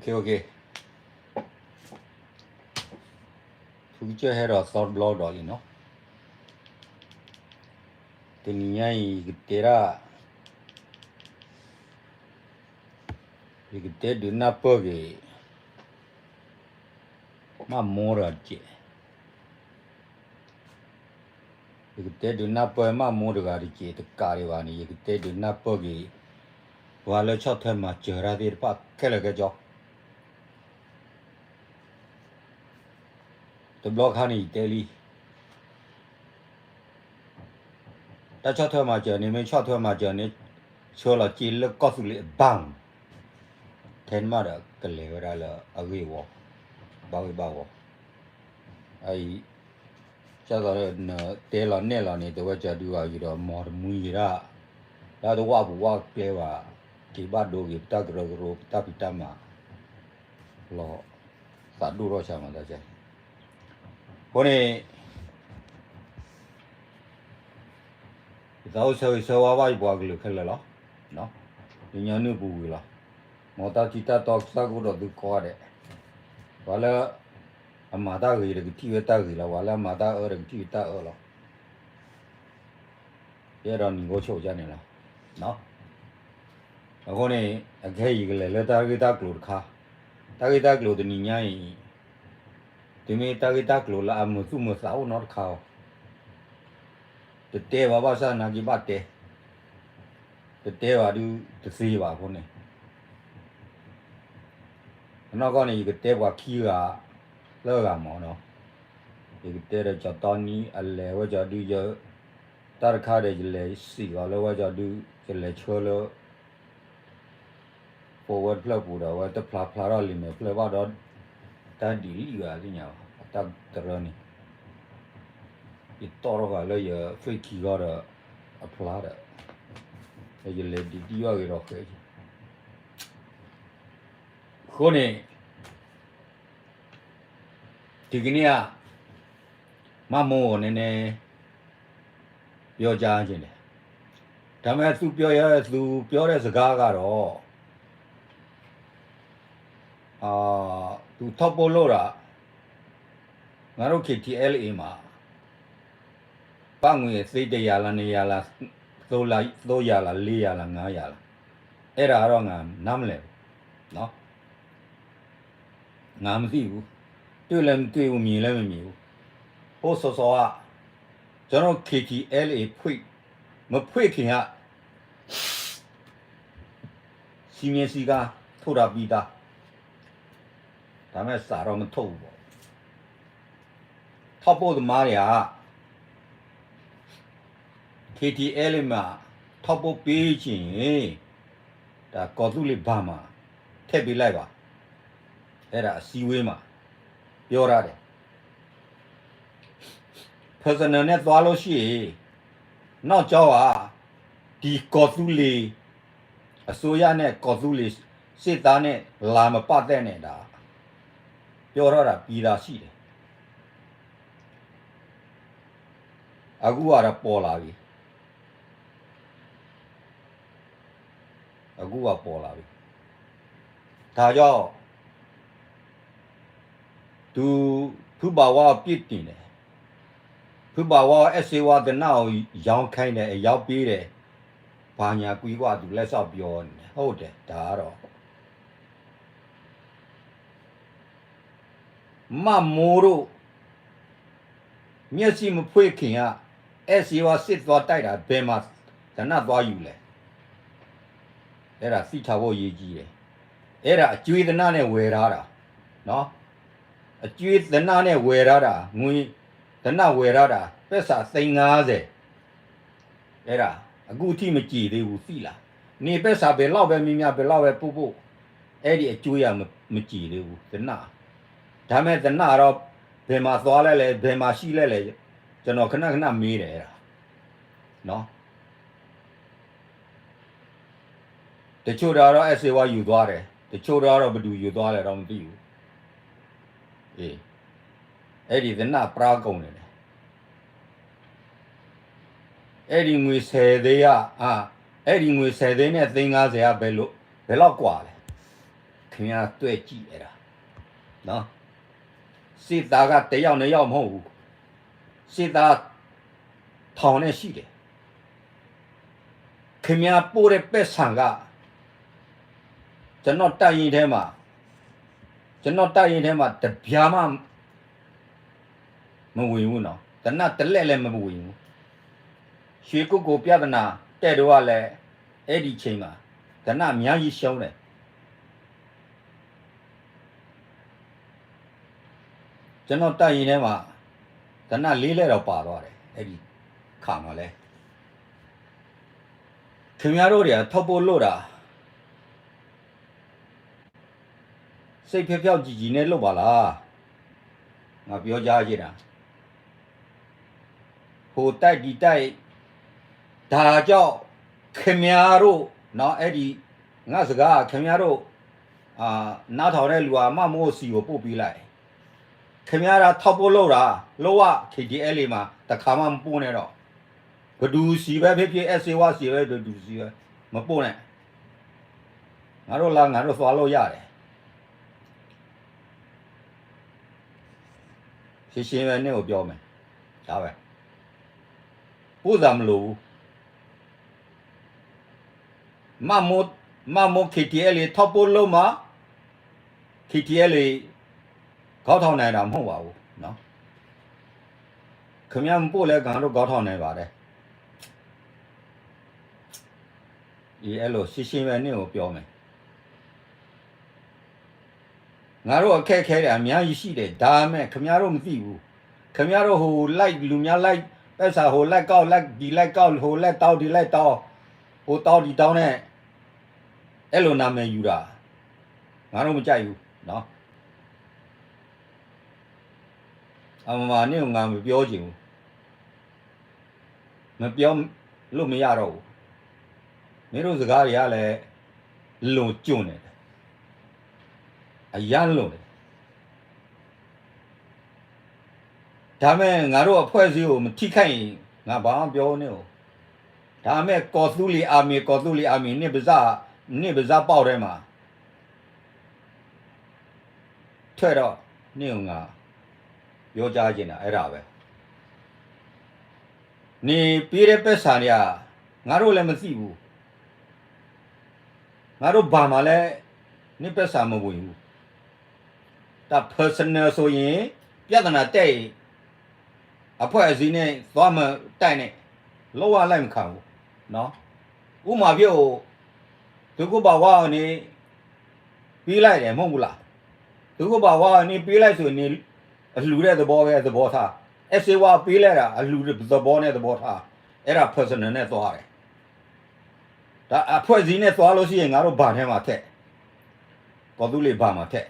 ကဲ ထူကစၢၢ်ဟဲဒီးသီတဘျီဒီးလံနီၤ. တနံၤညါအံၤ ယကတဲဒၣ်, ယကတဲဒုးနၢ်ပၢၢ်က့ၤ မၢ်မိၢ်တဂၤတက့ၢ်. ယကတဲဒုးနၢ်ပၢၢ်မၢ်မိၢ်တဂၤတက့ၢ် တကးဒံးဘၣ်န့ၣ် ယကတဲဒုးနၢ်ပၢၢ်က့ၤ ပှၤလၢဆီၣ်ထွဲမၤစၢၤတၢ်သ့ၣ်တဖၣ်ခဲလၢာ်ခဲဆ့ တဘျီခါန့ၣ်ယတဲလံ, တၢ်ဆီၣ်ထွဲမၤစၢၤန့ၣ် မ့ၢ်ဆီၣ်ထွဲမၤစၢၤန့ၣ် ဆှၢလီၤစ့လၢကီၢ်သူလ့ၤအဘၣ် ထဲန့ၣ်မးဒီးကလဲၤဝဲဒၣ်လၢအဂ့ၢ်အဝီ, ဘၣ်ဂ့ၢ်ဘၣ်ဝီ, အအံၤ ကၢ်သိးနတဲလီၤနဲၣ်လီၤန့ၣ် တဝဲကၢၤဒုးဂၤယံၤဒီး မ်တမှံယံၤဒၣ်, လၢတဝၣ်ပူၤဝၣ်ကျဲဘၣ်, က့ၤဘၣ်ဒိက့ၤ ပတၢ်ကရၢကရိ ပတၢ်ဖံးတၢ်မၤ လီၤ, သးဒိၣ်ထီၣ်ဆါမးတၢ်ကဲ, အဃိန့ၣ် ယသးအိၣ်ဆၢဂ့ၤဆၢဝါဘၣ်ယပှၤကလုာ်ခဲလၢာ်လီၤ. ယညီနုၢ်ပူၤကွံာ်လီၤ. မ်တၢ်ထံတၢ်တီကစၢ်ကအိၣ်ဒီးသုကိးဂၤဒဲး, ပှၤလၢ အမၤတၢ်ဂ့ၤဒီးကထံၣ်ဝဲတၢ်ဂ့ၤလီၤ, ပှၤလၢအမၤတၢ်အၢဒီးကထံၣ်ဝဲတၢ်အၢလီၤ. ယအဲၣ်ဒိးနံၤဂိၢ်ဆိးကန့ၣ်လီၤ. အဃိန့ၣ် အခဲအံၤယကလဲၤလၢတၢ်ဂ့ၢ်တၢ်ကျိၤတခါ, တၢ်ဂ့ၢ်တၢ်ကျိၤတနံၤညါအံၤ တမ့ၢ်တၢ်ဂ့ၢ်တၢ်ကျိၤလၢအမုာ်သူၣ်မုာ်သးအိၣ်နီတခါဘၣ်. တတဲဘၣ်ဘၣ်ဆၣ်နာ်က့ဘၣ်တဲ, တတဲဘၣ်ဒုးတသ့ဘၣ်အဃိန့ၣ်, အနီၢ်ကီၢ်န့ၣ် ယကတဲပှၤခံဂၤလၢအဂၤမးနီၤ, ယကတဲဒီးကၠီၤတီနံအလဲၤဝဲကၠီၤဒုးယ, တၢ်တခါဒီးယလဲၤစံၣ်လီၤလၢဝဲကၠီၤဒုး ယလဲၤဆှၢလၢ ပဝဲတဖျၢၣ်ပူၤဒီး အဝဲတဖျါဖျါထီၣ်လံာ်မဲာ်ဖျၢၣ်ဘၣ်ဒီး တၢ်ဒ်လံဘၣ်သ့ၣ်ညါဘၣ် အတၢ်တရၢန့ၣ်, ယတီၣ်ထီၣ်ဃာ်လၢယ Facebook ဂီၢ်ဒီး အဖျါဒီး ယလဲၤဒံးတံၢ်ဘၣ်ဂ့ၤဒီးဃဲ, အဃိန့ၣ် တကနံၣ်အံၤ မၢ်မိၢ်န့ၣ်န့ၣ် ပြောကြားချင်တယ်, ဒါပေမဲ့ သူပြောရ သူပြောတဲ့စကားကတော့ သူထောက်ပို့လို့တာ ငါတို့ KTLA မှာ ဘတ်ငွေအသေး တစ်ရာလား နှစ်ရာလား သုံးရာ သုံးရာလား လေးရာလား ငါးရာလား အဲ့ဒါကတော့ ငါနားမလည်ဘူးနော် ငါမသိဘူး တွေ့လည်းမတွေ့ဘူး မြင်လည်းမမြင်ဘူး ဟိုစောစောက ကျွန်တော် KTLA ဖွင့် မဖွင့်ခင်က စည်းမျဉ်းစည်းကမ်း ထုတ်ထားပြီးသား ဒါပေမဲ့ စာတော့မထုတ်ဘူးပေါ့ ထောက်ပို့သမားတွေက KTLA မှာ ထောက်ပို့ပေးချင်ရင် ဒါ ကော်သူးလေ ဘဏ်မှာ ထည့်ပေးလိုက်ပါ အဲ့ဒါ အစည်းအဝေးမှာ ပြောထားတယ် personal နဲ့ သွားလို့ရှိရင် နောက်ကျောင်းက ဒီ ကော်သူးလေ အစိုးရနဲ့ ကော်သူးလေ စစ်သားနဲ့ လာမပတ်သက်နဲ့ ဒါ ပြောထားတာ ပြီးသားရှိတယ် အခုကတော့ ပေါ်လာပြီ အခုက ပေါ်လာပြီ ဒါကြောင့် သူ ဖုဘၣ်ဝါကို ပြစ်တင်တယ် ဖုဘၣ်ဝါ အဲးစ့ဝါ သနတ်ကို ရောင်းခိုင်းတယ် ရောင်းပေးတယ် ဘာညာကွီးကွာ သူလက်စပ်ပြောနေတယ် ဟုတ်တယ် ဒါကတော့ မမိုးတို့ မျက်စိမဖွင့်ခင်က အဲးစ့ဝါ စစ်သွားတိုက်တာ ဘယ်မှာ သနတ်သွားယူလဲ အဲ့ဒါ သိထားဖို့ အရေးကြီးတယ် အဲ့ဒါ အကြွေးသနတ်နဲ့ ဝယ်ထားတာ နော် အကြွေးသနတ်နဲ့ ဝယ်ထားတာ ငွေ သနတ်ဝယ်ထားတာ ပိုက်ဆံ သိန်းငါးဆယ် အဲ့ဒါ အခုထိ မကြေသေးဘူး သိလား နေပိုက်ဆံ ဘယ်လောက်ပဲ များများ ဘယ်လောက်ပဲ ပို့ပို့ အဲ့ဒီ အကြွေးက မ မကြေသေးဘူး သနတ် ဒါပေမဲ့ သနတ်ကတော့ ဘယ်မှာသွားလဲလဲ ဘယ်မှာရှိလဲလဲ ကျွန်တော် ခဏခဏ မေးတယ် အဲ့ဒါ နော် တချို့တွေကတော့ အဲးစ့ဝါ ယူသွားတယ် တချို့တွေကတော့ ဘယ်သူ ယူသွားလဲတော့ မသိဘူး အေး အဲ့ဒီ သနတ် ပြားကုန်နေတယ် အဲ့ဒီ ငွေဆယ်သိန်းက အာ အဲ့ဒီ ငွေဆယ်သိန်းနဲ့ သိန်းငါးဆယ်က ဘယ်လို ဘယ်လောက် ကွာလဲ ခင်ဗျားတွက်ကြည့်အဲ့ဒါနော် စစ်သားကတစ်ယောက်နှစ်ယောက်မဟုတ်ဘူးစစ်သားထောင်နဲ့ရှိတယ်ခင်ဗျားပို့တဲ့ပိုက်ဆံကကျွန်တော်တပ်ရင်းထဲမှာကျွန်တော်တပ်ရင်းထဲမှာတစ်ပြားမှမဝင်ဘူးနော်တနတ်တစ်လက်လည်းမဝင်ဘူးရွှေကုက္ကိုပြဿနာတက်တော့ကလည်းအဲ့ဒီချိန်မှာတနတ်အများကြီးရှုံးတယ်ကျွန်တော်တပ်ရင်းထဲမှာတနတ်လေးလက်တော့ပါသွားတယ်အဲ့ဒီခါမှာလဲခင်ဗျားတို့တွေကထောက်ပို့လို့တာစိတ်ဖြောက်ဖြောက်ကြည်ကြည်နဲ့လုပ်ပါလားငါပြောကြားချင်တာဟိုတိုက်ဒီတိုက်ဒါကြောင့်ခင်ဗျားတို့နော်အဲ့ဒီငါစကားခင်ဗျားတို့အာနားထောင်တဲ့လူကမမိုးစီကိုပို့ပေးလိုက်ခင်ဗျားကထောက်ပို့လုပ်တာလောက K T L A မှာတခါမှမပို့နဲ့တော့ဘဒူစီပဲဖြစ်ဖြစ်အဲစေဝါစီပဲဘဒူစီပဲမပို့နဲ့ငါတို့လာငါတို့သွားလို့ရတယ်ရှင်းရှင်းပဲနေ့ကိုပြောမယ်ဒါပဲပို့တာမလိုဘူးမမိုးမမိုး K T L A ထောက်ပို့လုပ်မှာ K T L A ခေါင်းထောင်နိုင်တာမဟုတ်ပါဘူးနော်ခင်ဗျားမပို့လဲငါတို့ခေါင်းထောင်နိုင်ပါတယ်ဒီအဲ့လိုရှင်းရှင်းပဲနေ့ကိုပြောမယ်ငါတို့အခက်အခဲတွေအများကြီးရှိတယ်ဒါပေမဲ့ခင်ဗျားတို့မသိဘူးခင်ဗျားတို့ဟိုလိုက်လူများလိုက်ပိုက်ဆံဟိုလိုက်ကောက်လိုက်ဒီလိုက်ကောက်ဟိုလိုက်တောင်းဒီလိုက်တောင်းဟိုတောင်းဒီတောင်းနဲ့အဲ့လိုနာမည်ယူတာငါတို့မကြိုက်ဘူးနော်အမမနေ့ကငါမပြောချင်ဘူးမပြောလို့မရတော့ဘူးမင်းတို့စကားတွေကလည်းလုံကျုံနေတယ်အရမ်းလုံတယ်ဒါပေမဲ့ငါတို့အဖွဲ့အစည်းကိုမထိခိုက်ရင်ငါဘာမှပြောနေဘူးဒါပေမဲ့ကော်သူလီအာမီကော်သူလီအာမီနေ့ပါးစပ်နေ့ပါးစပ်ပေါက်ထဲမှာထွက်တော့နေ့ကငါပြောကြားချင်တာအဲ့ဒါပဲနေပေးတဲ့ပတ်စံတွေကငါတို့လည်းမသိဘူးငါတို့ဘာမှလည်းနေ့ပတ်စံမဝင်ဘူးဒါ personal ဆိုရင်ပြဿနာတက်ရင်အဖွဲ့အစည်းနဲ့သွားမတိုက်နဲ့လောကလိုက်မခံဘူးနော်ဥမာပြောသူကဘာဝါနေပေးလိုက်တယ်မဟုတ်ဘူးလားသူကဘာဝါနေပေးလိုက်ဆိုရင်အလှူတဲ့သဘောပဲသဘောထားအဲစေဝါပေးလိုက်တာအလှူတဲ့သဘောနဲ့သဘောထားအဲ့ဒါ personal နဲ့သွားတယ်ဒါအဖွဲ့အစည်းနဲ့သွားလို့ရှိရင်ငါတို့ဘာထဲမှာထက်ကော်သူလေဘာမှာထက်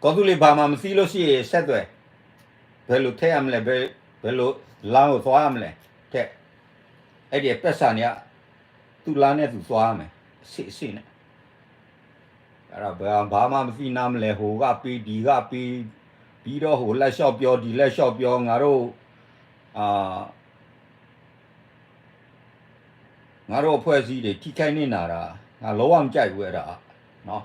ကော်သူလေဘာမှာမသိလို့ရှိရင်ဆက်သွယ်ဘယ်လိုထည့်ရမလဲဘယ်ဘယ်လိုလမ်းကိုသွားရမလဲထက်အဲ့ဒီပက်ဆာနေကသူ့လမ်းနဲ့သူသွားရမယ်အစစ်အစစ်နဲ့အဲ့တော့ဘာမှမသိနားမလဲဟိုကပေးဒီကပေးပြီးတော့ဟိုလက်လျှောက်ပြောဒီလက်လျှောက်ပြောငါတို့အာငါတို့အဖွဲ့အစည်းတွေထိခိုက်နစ်နာတာငါလုံးဝမကြိုက်ဘူးအဲ့ဒါနော်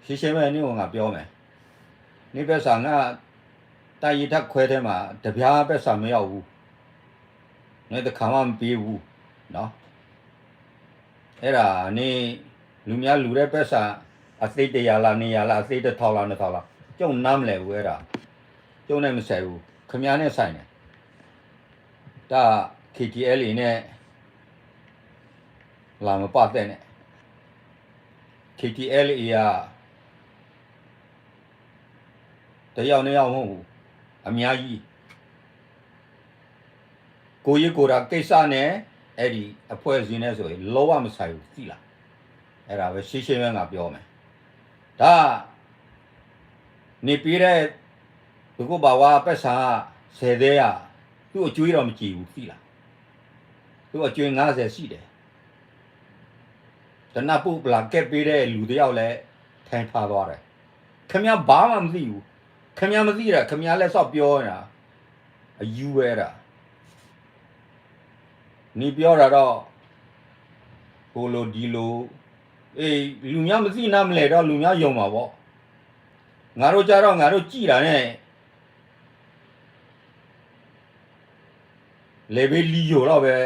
ရှင်းရှင်းပဲနေ့ကငါပြောမယ်နေ့ဘက်စာငါတိုက်ရေးထပ်ခွဲထဲမှာတပြားဘက်စာမရောက်ဘူးနေ့တစ်ခါမှမပေးဘူးနော်အဲ့ဒါနေ့လူများလူတဲ့ဘက်စာအသေးတရာလားနေရာလားအသေးတစ်ထောင်လားနှစ်ထောင်လားကျုံနားမလဲဘူးအဲ့ဒါကျုံနဲ့မဆိုင်ဘူးခင်ဗျားနဲ့ဆိုင်တယ်ဒါ KTLA နဲ့လာမပတ်သက်နဲ့ KTLA ကတစ်ယောက်နှစ်ယောက်မဟုတ်ဘူးအများကြီးကိုယ်ရေးကိုယ်တာကိစ္စနဲ့အဲ့ဒီအဖွဲ့အစည်းနဲ့ဆိုရင်လောဘမဆိုင်ဘူးသိလားအဲ့ဒါပဲရှင်းရှင်းပဲငါပြောမယ်ဒါနေပေးတဲ့သူကဘာဝပိုက်ဆံဆယ်သိန်းอ่ะသူ့အကျွေးတော့မကြည့်ဘူးသိလားသူ့အကျွေးငါးဆယ်ရှိတယ်တနတ်ပုတ်ပလာကက်ပေးတဲ့လူတစ်ယောက်လည်းထိုင်ဖာသွားတယ်ခင်ဗျားဘာမှမသိဘူးခင်ဗျားမသိတာခင်ဗျားလက်စောက်ပြောနေတာအယူဝဲတာနေပြောတာတော့ ဟိလိၤဒံလိၤ, လူများမသိနားမလည်တော့ လူများယုံမှာပေါ့, ငါတို့ကျတော့ ငါတို့ကြည့်တာနဲ့ လဲၤဘ့လံယိၤလီၤဝဲ,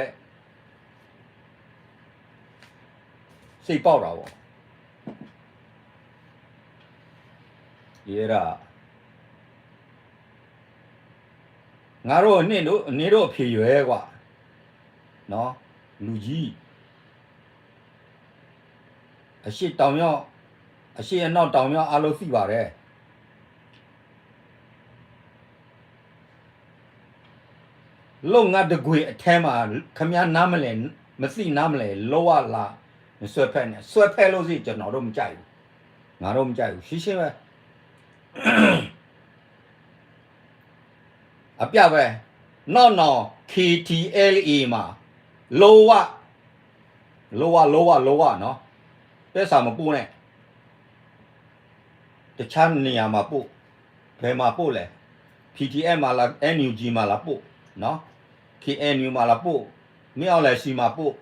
စိတ်ပေါက်တာပေါ့, ယဲဒၣ် ငါတို့ နေတို့ နေတို့အဖေရွယ်ကွာ, နော်, လူကြီး, အရှေ့တောင်မြောက်, အရှေ့အနောက်တောင်မြောက်အားလုံးသိပါတယ်. လုပ်ငန်းတစ်ခွင်အထဲမှာ ခင်ဗျားနားမလည်, မသိနားမလည် လုံးဝလာမစွဲဖက်နဲ့, စွဲဖက်လို့ရှိရင် ကျွန်တော်တို့မကြိုက်ဘူး, ငါတို့မကြိုက်ဘူး, ရှင်းရှင်းပဲ. အပြတ်ပဲ, နောက်နောင် KTLA မှာ လုံးဝ, လုံးဝ, လုံးဝ, လုံးဝနော်, ပိုက်ဆံမပို့နဲ့, တခြားနေရာမှာပို့, ဘယ်မှာပို့လဲ, PDF မှာလား, NUG မှာလားပို့, နော်, KNU မှာလားပို့, မင်းအောင်လှိုင်ဆီမှာပို့,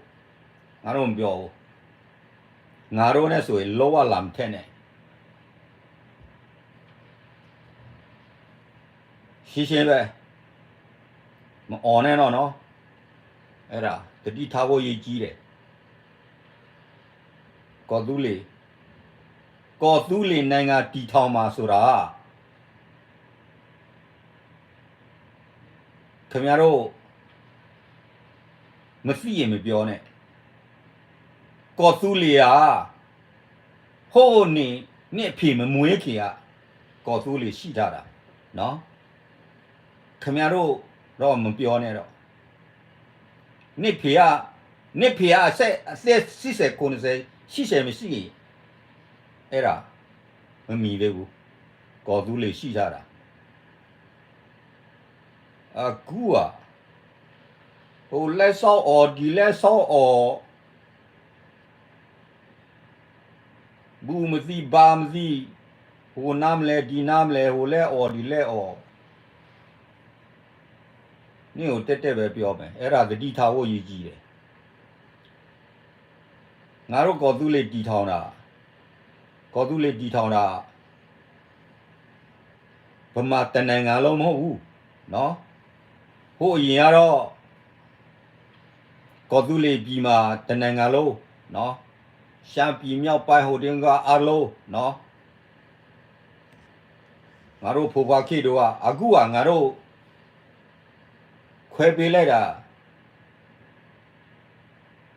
ငါတို့မပြောဘူး, ငါတို့နဲ့ဆိုရင် လုံးဝလာမထည့်နဲ့. ရှင်းရှင်းပဲ, မအော်နဲ့တော့နော်, အဲ့ဒါ သတိထားဖို့အရေးကြီးတယ်. ကော်သူလ့ၤ, ကော်သူလ့ၤနိုင်ငံတည်ထောင်မှာဆိုတာ ခင်ဗျားတို့ မသိရင်မပြောနဲ့, ကော်သူလ့ၤက ဟိုးနင်, နင့်အဖေမမွေးခင်က ကော်သူလ့ၤရှိထားတာနော်, ခင်ဗျားတို့တော့မပြောနဲ့တော့. နင့်ဖေက, နင့်ဖေကအသက်, အသက်สี่สิบ, ခွံဆယ်, ရှစ်ဆယ်မရှိရင် အဲ့ဒါ မမီသေးဘူး, ကော်သူလ့ၤရှိထားတာ. အခုက ဟိုလဲဆော့အီၤ, ဒီလဲဆော့အီၤ, ဘူးမသိ, ဘါမသိ, ဟိုနားမလဲ, ဒီနားမလဲ, ဟိုလဲအီၤ, ဒီလဲအီၤ, နင့်ကိုတဲတဲပဲပြောမယ်, အဲ့ဒါသတိထားဖို့အရေးကြီးတယ်. ငါတို့ကော်သူလ့ၤတည်ထောင်တာ, ကော်သူလ့ၤတည်ထောင်တာ ဗမာတစ်နိုင်ငံလုံးမဟုတ်ဘူးနော်. ဟိုးအရင်ကတော့ ကော်သူလ့ၤပြည်မှာတစ်နိုင်ငံလုံးနော်, ရှမ်းပြည်မြောက်ပိုင်းဟိုတင်းကအားလုံးနော်, ငါတို့ဖိခွါခေတ်တုန်းက, အခုကငါတို့ ခွဲပေးလိုက်တာ,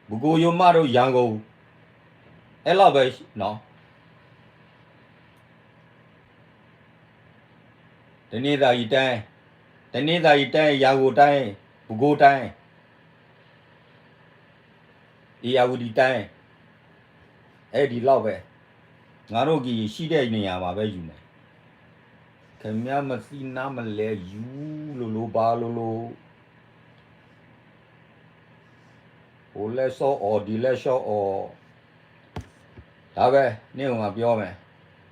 ပဲခူးရိုးမတို့ရန်ကုန်, အဲ့လောက်ပဲနော်. တနင်္သာရီတိုင်း, တနင်္သာရီတိုင်း, ရန်ကုန်တိုင်း, ပဲခူးတိုင်း, ဧရာဝတီတိုင်း, အဲ့ဒီလောက်ပဲ. ငါတို့ကရင်ရှိတဲ့နေရာမှာပဲယူမယ်. ခင်ဗျားမသိနားမလဲယူလိၤလိၤပါလိၤလိၤ, ဟိုလဲဆော့အီၤ, ဒီလဲဆော့အီၤ, ဒါပဲ, နင့်ကိုငါပြောမယ်,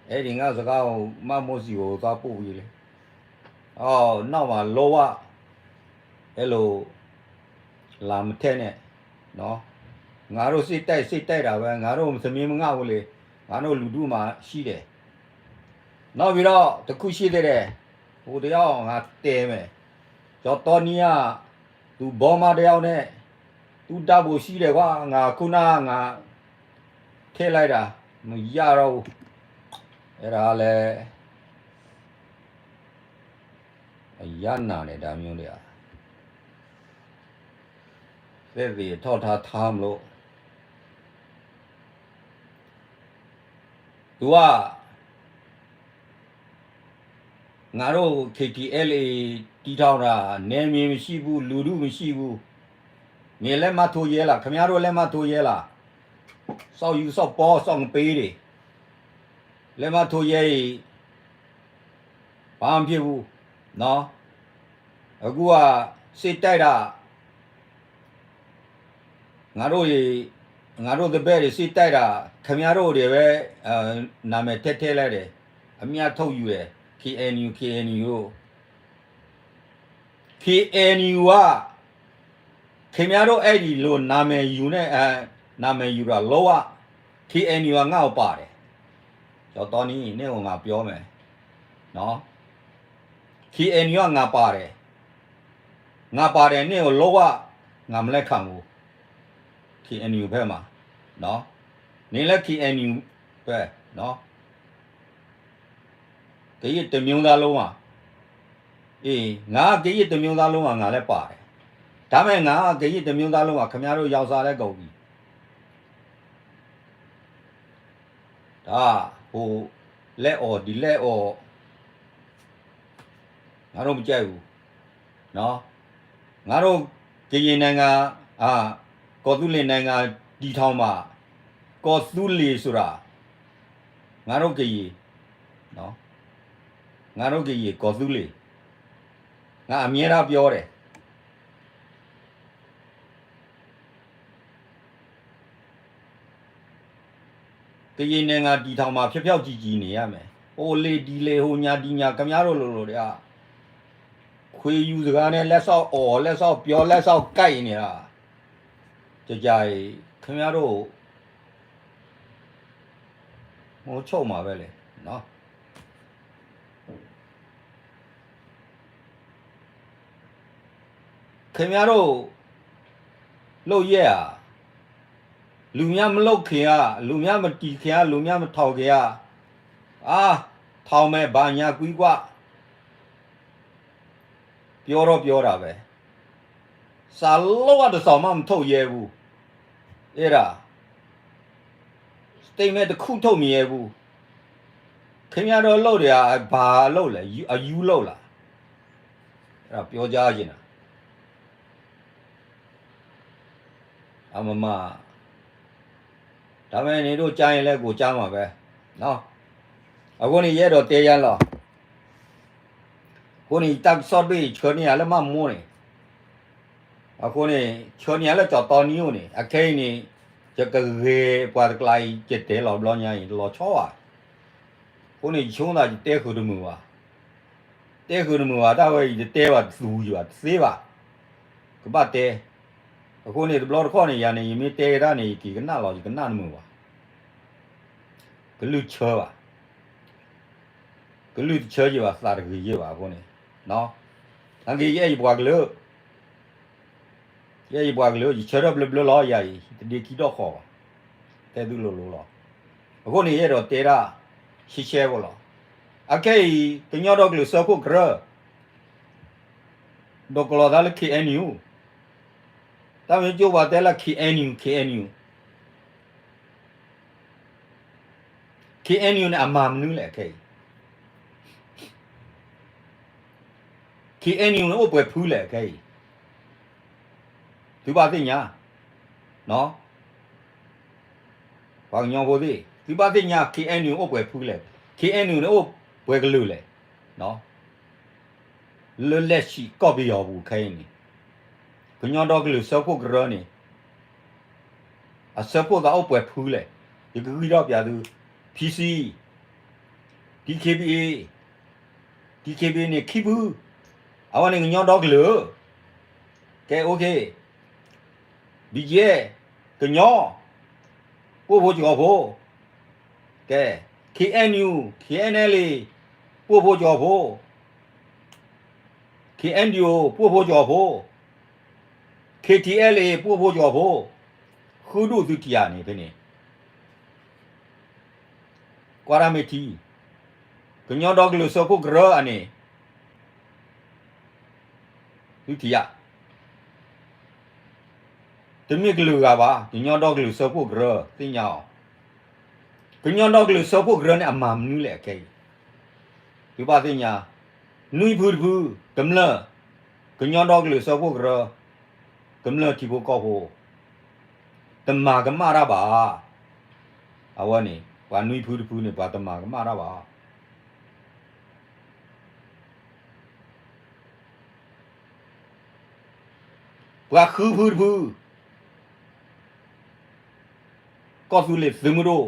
အဲ့ဒီငါ့စကားကို မမိုးစီကိုသွားပို့ပေးလေ. အော်, နောက်မှာလုံးဝ အဲ့လို လာမထည့်နဲ့နော်. ငါတို့စိတ်တိုက်စိတ်တိုက်တာပဲ, ငါတို့သမီးမငါဘူးလေ, ငါတို့လူထုမှာရှိတယ်. နောက်ပြီးတော့တစ်ခုရှိသေးတယ်, ဟိုတယောက်ငါတဲမယ်, ကျော်တော်နီးက သူဘောမတစ်ယောက်နဲ့ သူဓာတ်ပုံရှိတယ်ကွာ, ငါခုနကငါထည့်လိုက်တာ မရတော့ဘူး, အဲ့ဒါလည်း အရမ်းနာတယ်, ဒါမျိုးတွေက, သက်သေအထောက်အထားထားမလို့, သူက ငါတို့ KTLA တည်ထောင်တာ နယ်မြေမရှိဘူး, လူထုမရှိဘူး. နင်လက်မှတ်ထိုးရဲလား, ခင်ဗျားတို့လက်မှတ်ထိုးရဲလား. စောက်ယူစောက်ပေါ, စောက်ငပေးတွေ, လက်မှတ်ထိုးရဲရင် ဘာမှမဖြစ်ဘူးနော်. အခုက စိတ်တိုက်တာ, ငါတို့တွေ, ငါတို့တပည့်တွေစိတ်တိုက်တာ, ခင်ဗျားတို့တွေပဲ နာမည်ထည့်ထည့်လိုက်တယ်, အမြတ်ထုတ်ယူတယ်, KNU, KNU, KNU က ခင်ဗျားတို့အဲ့ဒီလိုနာမည်ယူနဲ့, နာမည်ယူတာ လုံးဝ ခ့ဢၣ်ယူၣ် က ငါ့ကိုပါတယ်, ကျော်တော်နီ နင့်ကိုငါပြောမယ်နော်, ခ့ဢၣ်ယူၣ် က ငါပါတယ်, ငါပါတယ် နင့်ကိုလုံးဝ ငါမလက်ခံဘူး, ခ့ဢၣ်ယူၣ် ဘက်မှာနော်, နင်လည်း ခ့ဢၣ်ယူၣ် ပဲနော်, ကရင်တစ်မျိုးသားလုံးမှာ, အေး ငါ ကရင်တစ်မျိုးသားလုံးမှာ ငါလည်းပါတယ်, ဒါပေမဲ့ ငါ ကရင်တစ်မျိုးသားလုံးမှာ ခင်ဗျားတို့ ရောက်စားတဲ့ ကုန်ပြီ, ဒါ ဟို လက်အော် ဒီလက်အော် ငါတို့ မကြိုက်ဘူး, နော်, ငါတို့ ကရင်နိုင်ငံ အာ ကော်သူလ့ၤနိုင်ငံ တည်ထောင်မှာ, ကော်သူလ့ၤဆိုတာ ငါတို့ ကရင် နော်, ငါတို့ ကရင် ကော်သူလ့ၤ, ငါ အမြဲတမ်း ပြောတယ်, ကရင်နိုင်ငံ တည်ထောင်မှာ ဖြောင့်ဖြောင့်ကြည်ကြည် နေရမယ်, ဟိုလေဒီလေ ဟိုညါဒီညါ ခင်ဗျားတို့ လိုလိုတွေက ခွေယူစကားနဲ့ လက်စောင့်အော် လက်စောင့်ပြော လက်စောင့်ကိုက်နေတာ, ကြကြရင် ခင်ဗျားတို့ မိုးချုပ်မှာပဲလေ, နော်. ခင်ဗျားတို့ လုပ်ရက်ဟာ လူများမလုပ်ခင်က လူများမတည်ခင်က လူများမထောင်ခင်က အာ ထောင်မယ် ဘာညာကွီးကွား ပြောတော့ပြောတာပဲ, စာလုံးဝတစ်စောင်မှ မထုတ်ရဲဘူး, အဲ့ဒါ statement တစ်ခု ထုတ်မရဲဘူး, ခင်ဗျားတို့ လုပ်နေတာ ဘာလုပ်လဲ, အယူလုပ်လား, အဲ့ဒါ ပြောကြားချင်တာ. အမမ ဒါပေမဲ့ နင်တို့ ကြားရင်လည်း ကိုယ်ကြားမှာပဲနော်, အဃိန့ၣ် ယအဲၣ်ဒိးတဲယၤလီၤ, အဃိန့ၣ် တၢ်ကစီၣ်တဘ့ၣ် ဆှၢန့ၢ်ယၤလၢ မၢ်မူ န့ၣ်, အဃိန့ၣ် ဆှၢန့ၢ်ယၤလၢ ကၠီၤတီနံအိၣ်န့ၣ် အခဲအံၤန့ၣ် ယကဂဲၤပှၤတကျါအံၤ ယတဲလီၤဘျီညါအံၤ လီၤဆီဘၣ်, အဃိန့ၣ် ယဆိကမိၣ်သး ယတဲဃုာ်တမုာ်ဘၣ်, တဲဃုာ်တမုာ်ဘၣ် တၢ်ဝဲအံၤ တတဲဘၣ် တသူယၤဘၣ် တသ့ဘၣ်, ကဘၣ်တဲ, အဃိန့ၣ် တဘျီတခီၣ်န့ၣ် ယၤန့ၣ် ယမ့ၢ်တဲကဒါန့ၣ် ယက့ၤကနၣ်လီၤ ယကနၣ်တမုာ်ဘၣ်, ကလုၢ်ဆၢဘၣ် ကလုၢ်တဆၢယံာ်ဘၣ် သးတဂ့ၤယံာ်ဘၣ်အဃိန့ၣ်, နာ်က့ ယအဲၣ်ယပှၤကလုာ်, ယအဲၣ်ယပှၤကလုာ် ယဆၢထၢၣ်ဘျၢဘျၢလီၤ ယၤအံၤ တဒ့ခံထီၣ်ဃီဘၣ်, တဲသုလိၤလိၤလီၤ, အဃိန့ၣ် ယအဲၣ်ဒိးတဲဒၣ် ရှဲရှဲဖိလီၤ, အခဲအံၤ ကညီဒီကလုာ်စၢဖှိၣ်ကရၢ ဒိးကလီၤသးလၢ ခ့ၣ်အဲၣ်ယူၣ်, တၢ်မ့ၢ်ကၠိပှၤတဲလၢ ခ့ၣ်အဲၣ်ယူၣ် ခ့ၣ်အဲၣ်ယူၣ်, ခ့ၣ်အဲၣ်ယူၣ်န့ၣ် အမၤမနုၤလဲၣ်ခဲအံၤ, ခ့ၣ်အဲၣ်ယူၣ်န့ၣ် အိၣ်ပှဲၤဖုလဲၣ်ခဲအံၤ, သုဘၣ်သ့ၣ်ညါ, ပှၤကညီဖိသ့ၣ် သုဘၣ်သ့ၣ်ညါ ခ့ၣ်အဲၣ်ယူၣ်န့ၣ် အိၣ်ပှဲၤဖုလဲၣ်, ခ့ၣ်အဲၣ်ယူၣ်န့ၣ် အိၣ်ပှဲၤကလုာ်လဲၣ်, လၢလဲၣ်ဆံးကီၢ်ပယီၤပူၤခဲအံၤန့ၣ်, ကညီဒီကလုာ်စၢဖှိၣ်ကရၢန့ၣ် အစၢဖှိၣ်သးအိၣ်ပှဲၤဖုလဲၣ်, ယကဂံၢ်ထီၣ်ပျးသု, PC, DKBA, DKBA န့ၣ် ခံဖု, အဝဲန့ၣ် ကညီဒီကလုာ်, ကဲ OK, BGF, ကညီ, ပှိၢ်ဖိကီၤဖိ, ကဲ, KNU, KNLA, ပှိၢ်ဖိကီၤဖိ, KNDO ပှိၢ်ဖိကီၤဖိ, KTLA ပှိၢ်ဖိကီၤဖိ, ဃုဒူၣ်သုထံၣ်ဧါန့ၣ်ဖဲန့ၣ်, ကွၢ်တၢ်မ့ၢ်ထံ, ကညီဒီကလုာ်စၢဖှိၣ်ကရၢအန့ၣ်, သုထံၣ်ဧါ, တမ့ၢ်ကလုာ်ဂၤဘၣ်, ကညီဒီကလုာ်စၢဖှိၣ်ကရၢ သ့ၣ်ညါအီၤ, ကညီဒီကလုာ်စၢဖှိၣ်ကရၢန့ၣ် အမၤမနုၤလဲၣ်အခဲအံၤ, သုဘၣ်သ့ၣ်ညါ, နွံဖုတဖု, ကမျၢၢ်, ကညီဒီကလုာ်စၢဖှိၣ်ကရၢ, ကမျၢၢ်ထံဖိကီၢ်ဖိ, တမၤကမၣ်တၢ်ဘၣ်, အဝဲန့ၣ် ပှၤနွံဖုတဖုန့ၣ် ပှၤတမၤကမၣ်တၢ်ဘၣ် ပှၤဃုဖုတဖု, ကီၢ်သူလ့ၤသုးမုၢ်ဒိၣ်,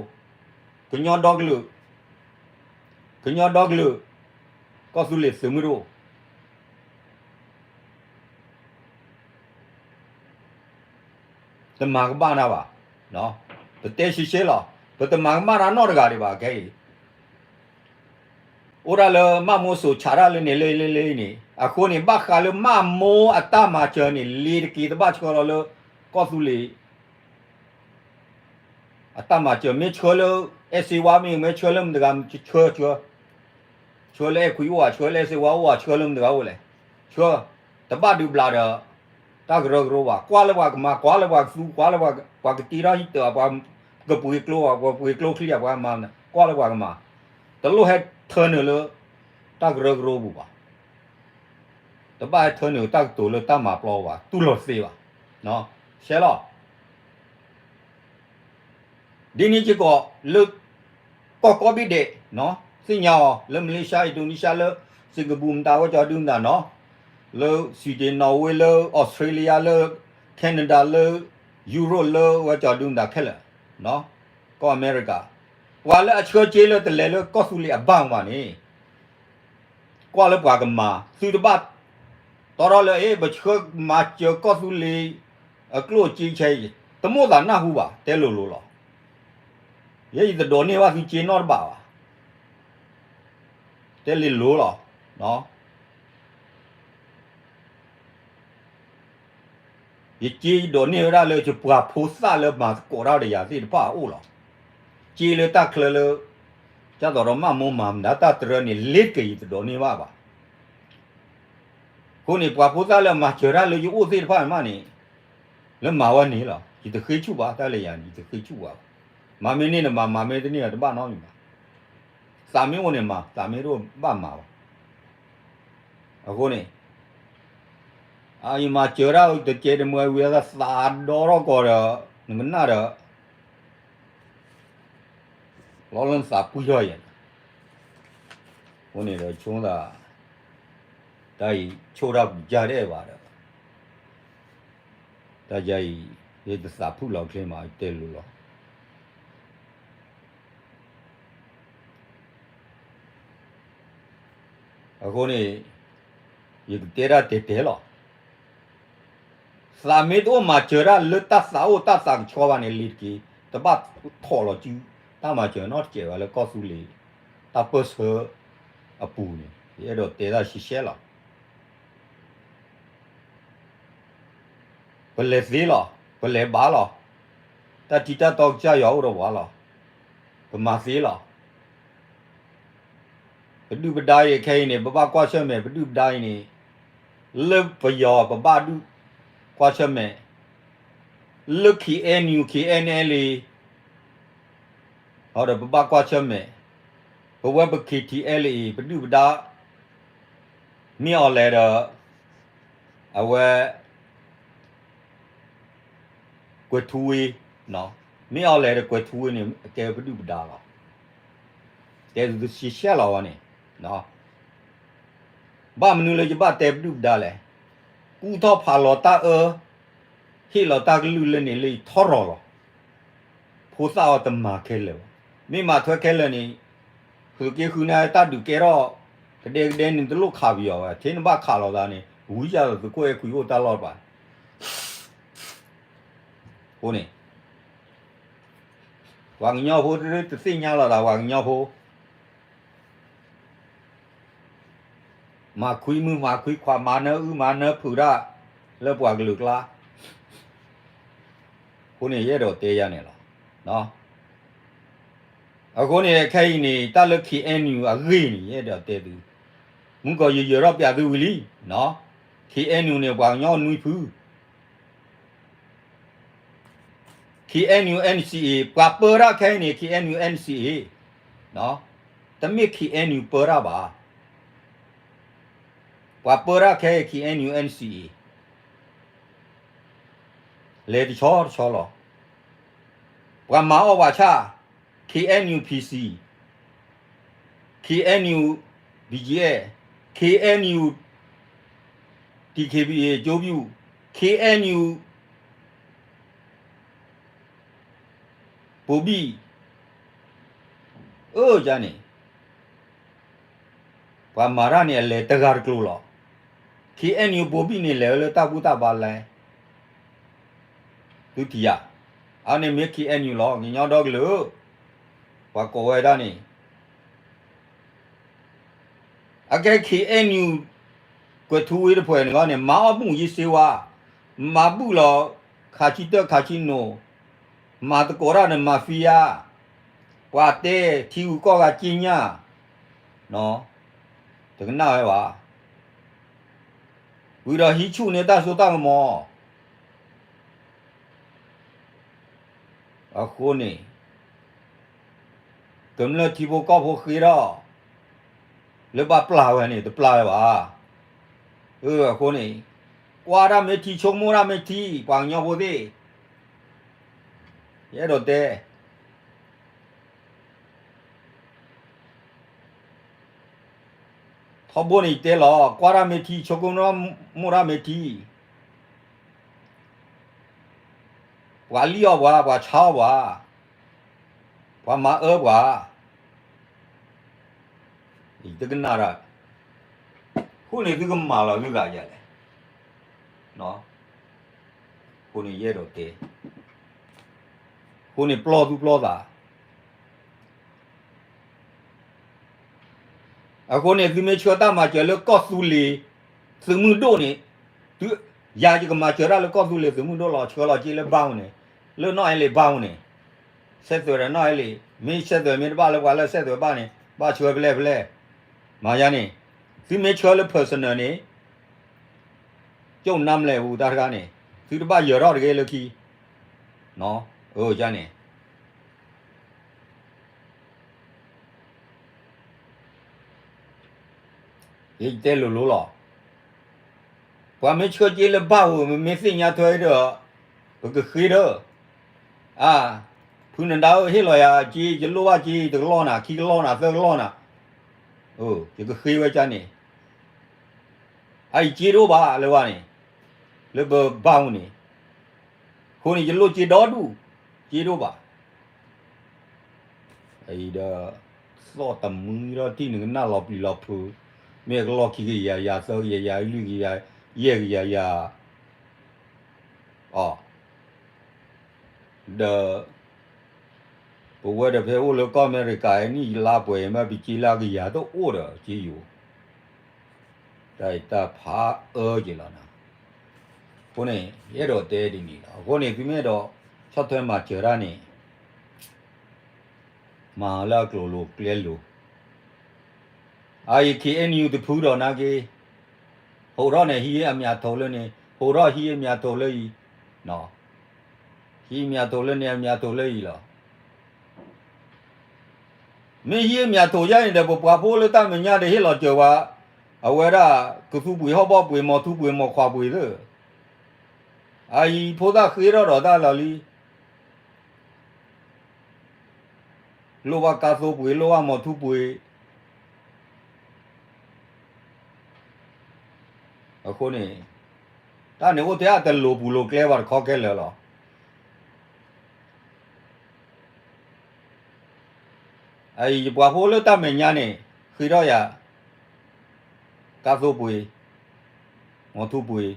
ကညီဒီကလုာ်, ကညီဒီကလုာ်, ကီၢ်သူလ့ၤသုးမုၢ်ဒိၣ်, တမၤကမၣ်တၢ်ဘၣ်. ပတဲရှဲရှဲလီၤ. ပတမၤကမၣ်တၢ်နီတဂၤဒံးဘၣ်ခဲအံၤ. အိၣ်ဒၣ်လၢမၢ်မိၢ်စိးဆးတၢ်လၢန့ၣ်လၢလၢလၢအံၤန့ၣ် အဃိန့ၣ် ဘၣ်ဃးလၢမၢ်မိၢ်အတၢ်မၤစၢၤန့ၣ် လ့ၤတက့ၤတဘၣ်ဆှၢလီၤလၢ ကီၢ်သူလ့ၤ အတၢ်မၤစၢၤ မ့ၢ်ဆှၢလၢ အဲၣ်စ့ဝါမ့ၢ် မ့ၢ်ဆှၢလၢမတၤတဂၤ ဆှၢ ဆှၢ ဆှၢလၢအဲၣ်ခွံအိၣ်ဧါ ဆှၢလၢအဲၣ်စ့ဝါအိၣ်ဧါ ဆှၢလၢမတၤတဂၤအိၣ်လဲၣ်, ဆှၢ, တဘၣ်ဒုးဘျးဒီး တၢ်ကရၢကရိဘၣ်, ကွၢ်လၢပှၤကမၤ ကွၢ်လၢပှၤကသူ ကွၢ်လၢပှၤ ပှၤကတ့ထီၣ်ဟံၣ်တၢး ပှၤကပှ့ၤကျိ ပှၤပှ့ၤကျိချံ ပှၤမၤ ကွၢ်လၢပှၤကမၤ, တလိၣ်ဟဲထၢနုာ်လၢ တၢ်ကရၢကရိပူၤဘၣ်. တဘၣ်ဟဲထၢနုာ်တၢ်ကတိၤလၢတၢ်မၤပျီဘၣ်, တူၢ်လိာ်သ့ဘၣ်. ရှဲလီၤ. ဒ်န့ၣ်စ့ၢ်ကီး လၢ ကီၢ်ကိးဘ့ၣ်ဒဲး, သ့ၣ်ညါအီၤ လၢမလ့ၡါ အံၣ်ဒိနံၡါ လၢ စ့ၣ်ကပူၤ မတၤ ဝဲကၠီၤဒုမတၤနီၤ, လၢ Sweden, Norway, လၢ Australia, လၢ Canada, လၢ Europe, လၢဝဲကၠီၤဒုမတၤခဲလၢာ်, ကီၢ်အမဲရကၤ, ပှၤလၢအဆှၢစ့လၢတလဲၤလၢကီၢ်သူလ့ၤအဘၣ်ဘၣ်န့ၣ် ကွၢ်လၢပှၤကမၤ သုတဘၣ် တီထီၣ်လၢ အ့ ပဆှၢမၤစၢၤကီၢ်သူလ့ၤ အကျိၣ်အစ့ဆဲအံၤ တမိၣ်သးနၢ်ဟူဘၣ် တဲလိၤလိၤလီၤ. ယဲယတဒိးန့ၢ်ဘၣ်သုစ့နီတဘးဘၣ်, တဲလိၤလိၤလီၤ. ယစ့ယဒိးန့ၢ်ဝဲဒၣ်လၢ ယပှၤဖိသၣ်လၢမၤသကိးတၢ်ဒီးယၤသ့ၣ်တဖၣ်အအိၣ်လီၤ. စ့လၢတၢ်ချၢလၢ ကၢ်သိးဒီးမၢ်မိၢ်မၤမတၤတၢ်တရၢန့ၣ် လ့ၤတက့ၤယတဒိးန့ၢ်ဘၣ်ဘၣ်. အဃိန့ၣ် ပှၤဖိသၣ်လၢအမၤစၢၤတၢ်လၢယအိၣ်သ့ၣ်တဖၣ်န့ၣ်မးန့ၣ် လၢမၤဝဲန့ၣ်လီၤ. ယတဃ့ဆူၣ်ဘၣ် တၢ်လၢယၤန့ၣ် ယတဃ့ဆူၣ်ဘၣ်. မၤမ့ၢ်န့ၢ်န့ၣ်မၤ မၤမ့ၢ်တန့ၢ်တဘၣ်နီတမံၤဘၣ်. သးမ့ၢ်အိၣ်န့ၣ်မၤ သးမ့ၢ်တအိၣ်ဘၣ်မၤဘၣ်. အဃိန့ၣ် အယမၤစၢၤတၢ်တကဲတမှဲဝံၤ သးဒီထီၣ်ကီးဒီး နကနၣ်ဒီး လီၤလၢနသးပှံၢ်ထီၣ်ယဲၢ်န့ၣ်, အဃိန့ၣ်ဒီးဆိသး တၢ်အံၤ ဆိၣ်တၢ်ပူၤကၢ်ဒဲးဘၣ်ဒီး တၢ်ယၤအံၤ ယတသးဖုၣ်လီၤချ့မး ယတဲလိၤလီၤ. အဃိန့ၣ် ယကတဲဒၣ်တဲတဲလီၤ. သးမ့ၢ်တအိၣ်မၤစၢၤတၢ်လၢတၢ်သးအိၣ်တၢ်သးကဆှီဘၣ်န့ၣ် လ့ၤတက့ၤ တဘၣ်ထီၣ်လီၤစု တၢ်မၤစၢၤနီတစဲးဘၣ်လၢကီၢ်သူလ့ၤ တၢ်ပၢၢ်ဆၢအပူၤန့ၣ် ယအဲၣ်ဒိးတဲတၢ်ရှဲရှဲလီၤ. ပလဲၤသ့လီၤ, ပလဲၤဘၣ်လီၤ. တၢ်ထံတၢ်တီကစၢ်ယွၤအိၣ်ဒီးပှၤလီၤ. ပမၤသ့လီၤ. ပဒုၣ်ပဒါအံၤခဲအံၤန့ၣ် ပဘၣ်ကွၢ်ဆၢၣ်မဲာ် ပဒုၣ်ပဒါအံၤန့ၣ် လၢပယီၤပဘၣ်ဒုးကွၢ်ဆၢၣ်မဲာ်, လၢ KNU KNLA ဒီးပဘၣ်ကွၢ်ဆၢၣ်မဲာ်, ပဝဲပ KTLA ပဒုၣ်ပဒါ မ့ၢ်အီၤလဲၣ်ဒီး အဝဲ ကွဲၤထူဝ့, မ့ၢ်အီၤလဲၣ်ဒီးကွဲၤထူဝ့န့ၣ် အကဲပဒုၣ်ပဒါလီၤ. တဲသုရှဲရှဲလီၤဝဲန့ၣ်, ဘၣ်မနုၤလၢယဘၣ်တဲပဒုၣ်ပဒါလဲၣ်. ကူၣ်ထီၣ်ဖးလီၤတၢ်အၢ, ဟ့ၣ်လီၤတၢ်ကလုၢ်လၢန့ၣ်လၢယထီရီၤလီၤ. ဖိသၣ်အီၤတမၤခဲလၢာ်ဘၣ်. မ့ၢ်မၤထွဲခဲလၢာ်န့ၣ် ဃုာ်က့ဃုာ်န့ၣ်တၢ်ဒုးကဲထီၣ် ကဒဲကဒဲန့ၣ်တလိၣ်ခးပယီၤဝဲ ထဲနဘၣ်ခးလီၤသးန့ၣ် ဝံၤယၤလီၤသုးခိၣ်အဲၣ်ခွံအိၣ်တၢ်လီၢ်တပၤ အဃိန့ၣ် ပှၤကညီဖိတသ့ၣ်ညါလီၤသး ပှၤကညီဖိ မၤခွံမုၣ်မၤခွံခွါ မၤနၢအုၣ်မၤနၢဖုးတၢ် လၢပှၤကလုာ်ကျါ အဃိန့ၣ် ယအဲၣ်ဒိးတဲယၤန့ၣ်လီၤ. အဃိန့ၣ် ခဲအံၤန့ၣ် တၢ်လၢ KNU အဂ့ၢ်န့ၣ် ယအဲၣ်ဒိးတဲသု, မုၢ်ကီၢ်ယယၢၤထီၣ်ပျးသုဝံၤလံ, KNU န့ၣ် ပှၤကညီနွံဖု KNU NCA ပှၤပၢတၢ်ခဲအံၤန့ၣ် KNU NCA တမ့ၢ် KNU ပၢတၢ်ဘၣ်. ပှၤပၢတၢ်ခဲအံၤ KNU NCA လဲၤတဆီတဆီလီၤ. ပှၤမၤအီၣ်ပှၤဆၣ် KNU PC, KNU BGF, KNU DKBA ကၠိဘျူၣ်, KNU ပိာ်ဘံၣ်, အၢ ယၤန့ၣ် ပှၤမၤတၢ်န့ၣ် အလဲၤတဂၤတကျိၤလီၤ. KNU ပိာ်ဘံၣ်န့ၣ် လဲၤဝဲလၢတၢ်ဘူၣ်တၢ်ဘါလဲၣ်, သုထံၣ်ဧါ. အန့ၣ်မ့ၢ် K N U လီၤ ကညီဒီကလုာ်, ပှၤကိးဝဲဒၣ်န့ၣ် အကဲ K N U ကွဲၤထူဝ့တဖုန့ၣ်ဂီၢ်န့ၣ် မၤအီၣ်မူၢ်ယ့စ့ဝါ, မၤဘူၣ်လီၤ ခးဆံတၢၣ်ခးဆံနိၣ်, မၤသကိးတၢ်ဒီး mafia, ပှၤတဲထံဂုၤကီၢ်ဂၤက့ညါ, တကနၣ်ဝဲဘၣ်, ဝံၤဒီးဟံးဆူၣ်န့ၢ်တၢ်စိတၢ်ကမီၤ အဃိန့ၣ် ကမျၢၢ်ထံဖိကီၢ်ဖိဃ့ထီၣ် လၢဘၣ်ပျၢ်ဝဲန့ၣ် တပျၢ်ဝဲဘၣ်. အဃိန့ၣ် ကွၢ်တၢ်မ့ၢ်ထံ ဆိကမိၣ်တၢ်မ့ၢ်ထံ ပှၤကညီဖိသ့ၣ်, ယအဲၣ်ဒိးတဲ ထီဘိန့ၣ်ယတဲလီၤ ကွၢ်တၢ်မ့ၢ်ထံ ဆိကမိၣ်တၢ်မ့ၢ်ထံ, ပှၤလံၣ်အီၣ်ပှၤ ပှၤဆါအီၣ်ပှၤ, ပှၤမၤအၢပှၤ, ယတကနၣ်ဒၣ်, အဃိန့ၣ်သုကမၤလီၤသုသးယၤလဲၣ်, အဃိန့ၣ်ယအဲၣ်ဒိးတဲ, အဃိန့ၣ်ပျီၢ်သူၣ်ပျီၢ်သး အဃိန့ၣ် သုမ့ၢ်ဆှၢတၢ်မၤစၢၤလၢကီၢ်သူလ့ၤ သုးမုၢ်ဒိၣ်န့ၣ်, သု, ယၤယကမၤစၢၤတၢ်လၢကီၢ်သူလ့ၤသုးမုၢ်ဒိၣ်လီၤ ဆှၢလီၤက့လၢဘၣ်ပူၤန့ၣ်, လၢနီၢ်အဲလ့းဘၣ်ပူၤန့ၣ်, ဆက်သွယ်ဒီးနီၢ်အဲလ့း, မ့ၢ်ဆက်သွယ်မ့ၢ်တဘၣ်လၢပှၤလၢဆက်သွယ်ဘၣ်န့ၣ် ဘၣ်ဆှၢဖဲလဲၣ်ဖဲလဲၣ်, မၤယၤန့ၣ်, သုမ့ၢ်ဆှၢလၢ personal န့ၣ် ကၠိၣ်နါမလဲၣ်ပူၤတၢ်တခါန့ၣ်, သုတဘၣ်ယၢၤထီၣ်တဂ့ၤလၢခံ, အန့ၣ် ယတဲလိၤလိၤလီၤ. ပှၤမ့ၢ်ဆှၢက့လၢဘၣ်ဧိၤ မ့မ့ၢ်သ့ၣ်ညါထွဲဒီး ပကဃ့ဒီး, အါ, ဖုနဒါဧၢ ဟ့ၣ်လီၤယၤက့ ယလိၣ်ဘၣ်က့ တကလီၢ်နၤ ခံကလီၢ်နၤ သၢကလီၢ်နၤ, ယကဃ့ဝဲကန့ၣ်, အအံၤက့တအိၣ်ဘၣ်လၢဝဲန့ၣ်, လၢပဘၣ်ဧိၤန့ၣ်, အဃိန့ၣ် ယလိၣ်က့ဒီဒူၣ်, က့တအိၣ်ဘၣ် အံၤဒီး သီၣ်တမှံထီၣ်တံၢ်န့ၣ် ကနၣ်လီၤပျံၤလီၤဖုး, မ့ၢ်ကလီၢ်ခံကယၤယၤ သၢကယၤယၤ လွံၢ်ကယၤ ယဲၢ်ကယၤယၤ, အ, ဒီး ပဝဲဒီးဖဲအိၣ်လၢကီၢ်အမဲရကၤ နံၣ်ယလါပှဲၤမး ပက့လၢကယၤတအိၣ်ဒီးက့ယိာ်, တၢ်အံၤတၢ်ဖးအၢက့လီၤနၤ, အဃိန့ၣ် ယအဲၣ်ဒိးတဲဒ်န့ၣ်လီၤ. အဃိန့ၣ် သုမ့ၢ်အဲၣ်ဒိးဆီၣ်ထွဲမၤစၢၤတၢ်န့ၣ် မၤလၢအကျိၤလိၤကျဲလိၤ, အအံၤ K N U တဖုဒီးနာ်က့, ဟိးထီၣ်န့ၣ် ဟံးအမြတ်ထုတ်လၢန့ၣ် ဟိးထီၣ်ဟံးအမြတ်ထုတ်လၢအံၤ, ဟံးအမြတ်ထုတ်လၢန့ၣ် အမြတ်ထုတ်လၢအံၤလီၤ. မ့ၢ်ဟံးအမြတ်ထုတ်ယါန့ၣ်ဒီး ပပှၤဖိလၢတၢ်မဲာ်ညါဒီးဟ့ၣ်လီၤစၢၤဝဲ, အဝဲဒၣ် ကသူပှ့ၤဟီၣ်ဘီၣ်ပှ့ၤ မီၤထူပှ့ၤ မီၤခွးပှ့ၤသၢ, အအံၤဖိသၣ်ဃ့ထီၣ်ဒီးတၢ်လီၤလံ လိၣ်ဘၣ်ကါသိပှ့ၤ လိၣ်ဘၣ်မီၤထူပှ့ၤ, အဃိန့ၣ် တၢ်န့ၣ်အိၣ်ထဲအတလိၤပူၤလိၤကျဲဘၣ်တခီခဲလၢာ်လီၤ. အအံၤယပှၤဖိလၢတၢ်မဲာ်ညါန့ၣ် ဃ့ထီၣ်ယၤ ကါသိပှ့ၤ, မီၤထူပှ့ၤ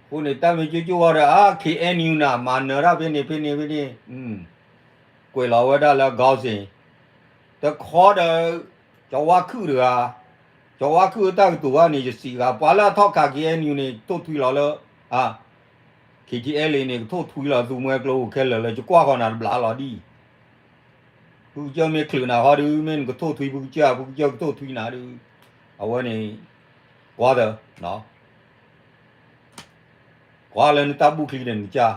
အဃိန့ၣ် တၢ်မ့ၢ်ကၠိကၠိဝဲဒီး အါ K N U နၤ မၤနၢၤတၢ်ဖဲန့ၣ်ဖဲန့ၣ်ဖဲန့ၣ်, ကွဲးလီၤဝဲဒၣ်လၢ ခေါင်းစဉ်, တခီဒီး ကၠီၤဝါခုၣ်တဂၤ, ကၠီၤဝါခုၣ်အတၢ်ကတိၤဘၣ်န့ၣ် ယစံးဂၤ ပှၤလၢအထီၣ်ခး K N U န့ၣ် ကထိၣ်ထွံလီၤလၢ အါ K T L A န့ၣ် ကထိၣ်ထွံလီၤ သူမှဲကျိအိၣ်ခဲလၢာ်လၢ ယကွၢ်ဃီၤနၤတဘျီလီၤဒ်အံၤ ဖုကစၢၢ်မ့ၢ်ချုးနၤဃီဒုး မ့ၢ်နကထိၣ်ထွံဖုကစၢၢ် ဖုကစၢၢ်ကထိၣ်ထွံနၤဒုး, အဝဲန့ၣ် ကွၢ်သၢ, ကွၢ်လၢနတၢ်ဘူၣ်ချံန့ၣ်နကစၢ်,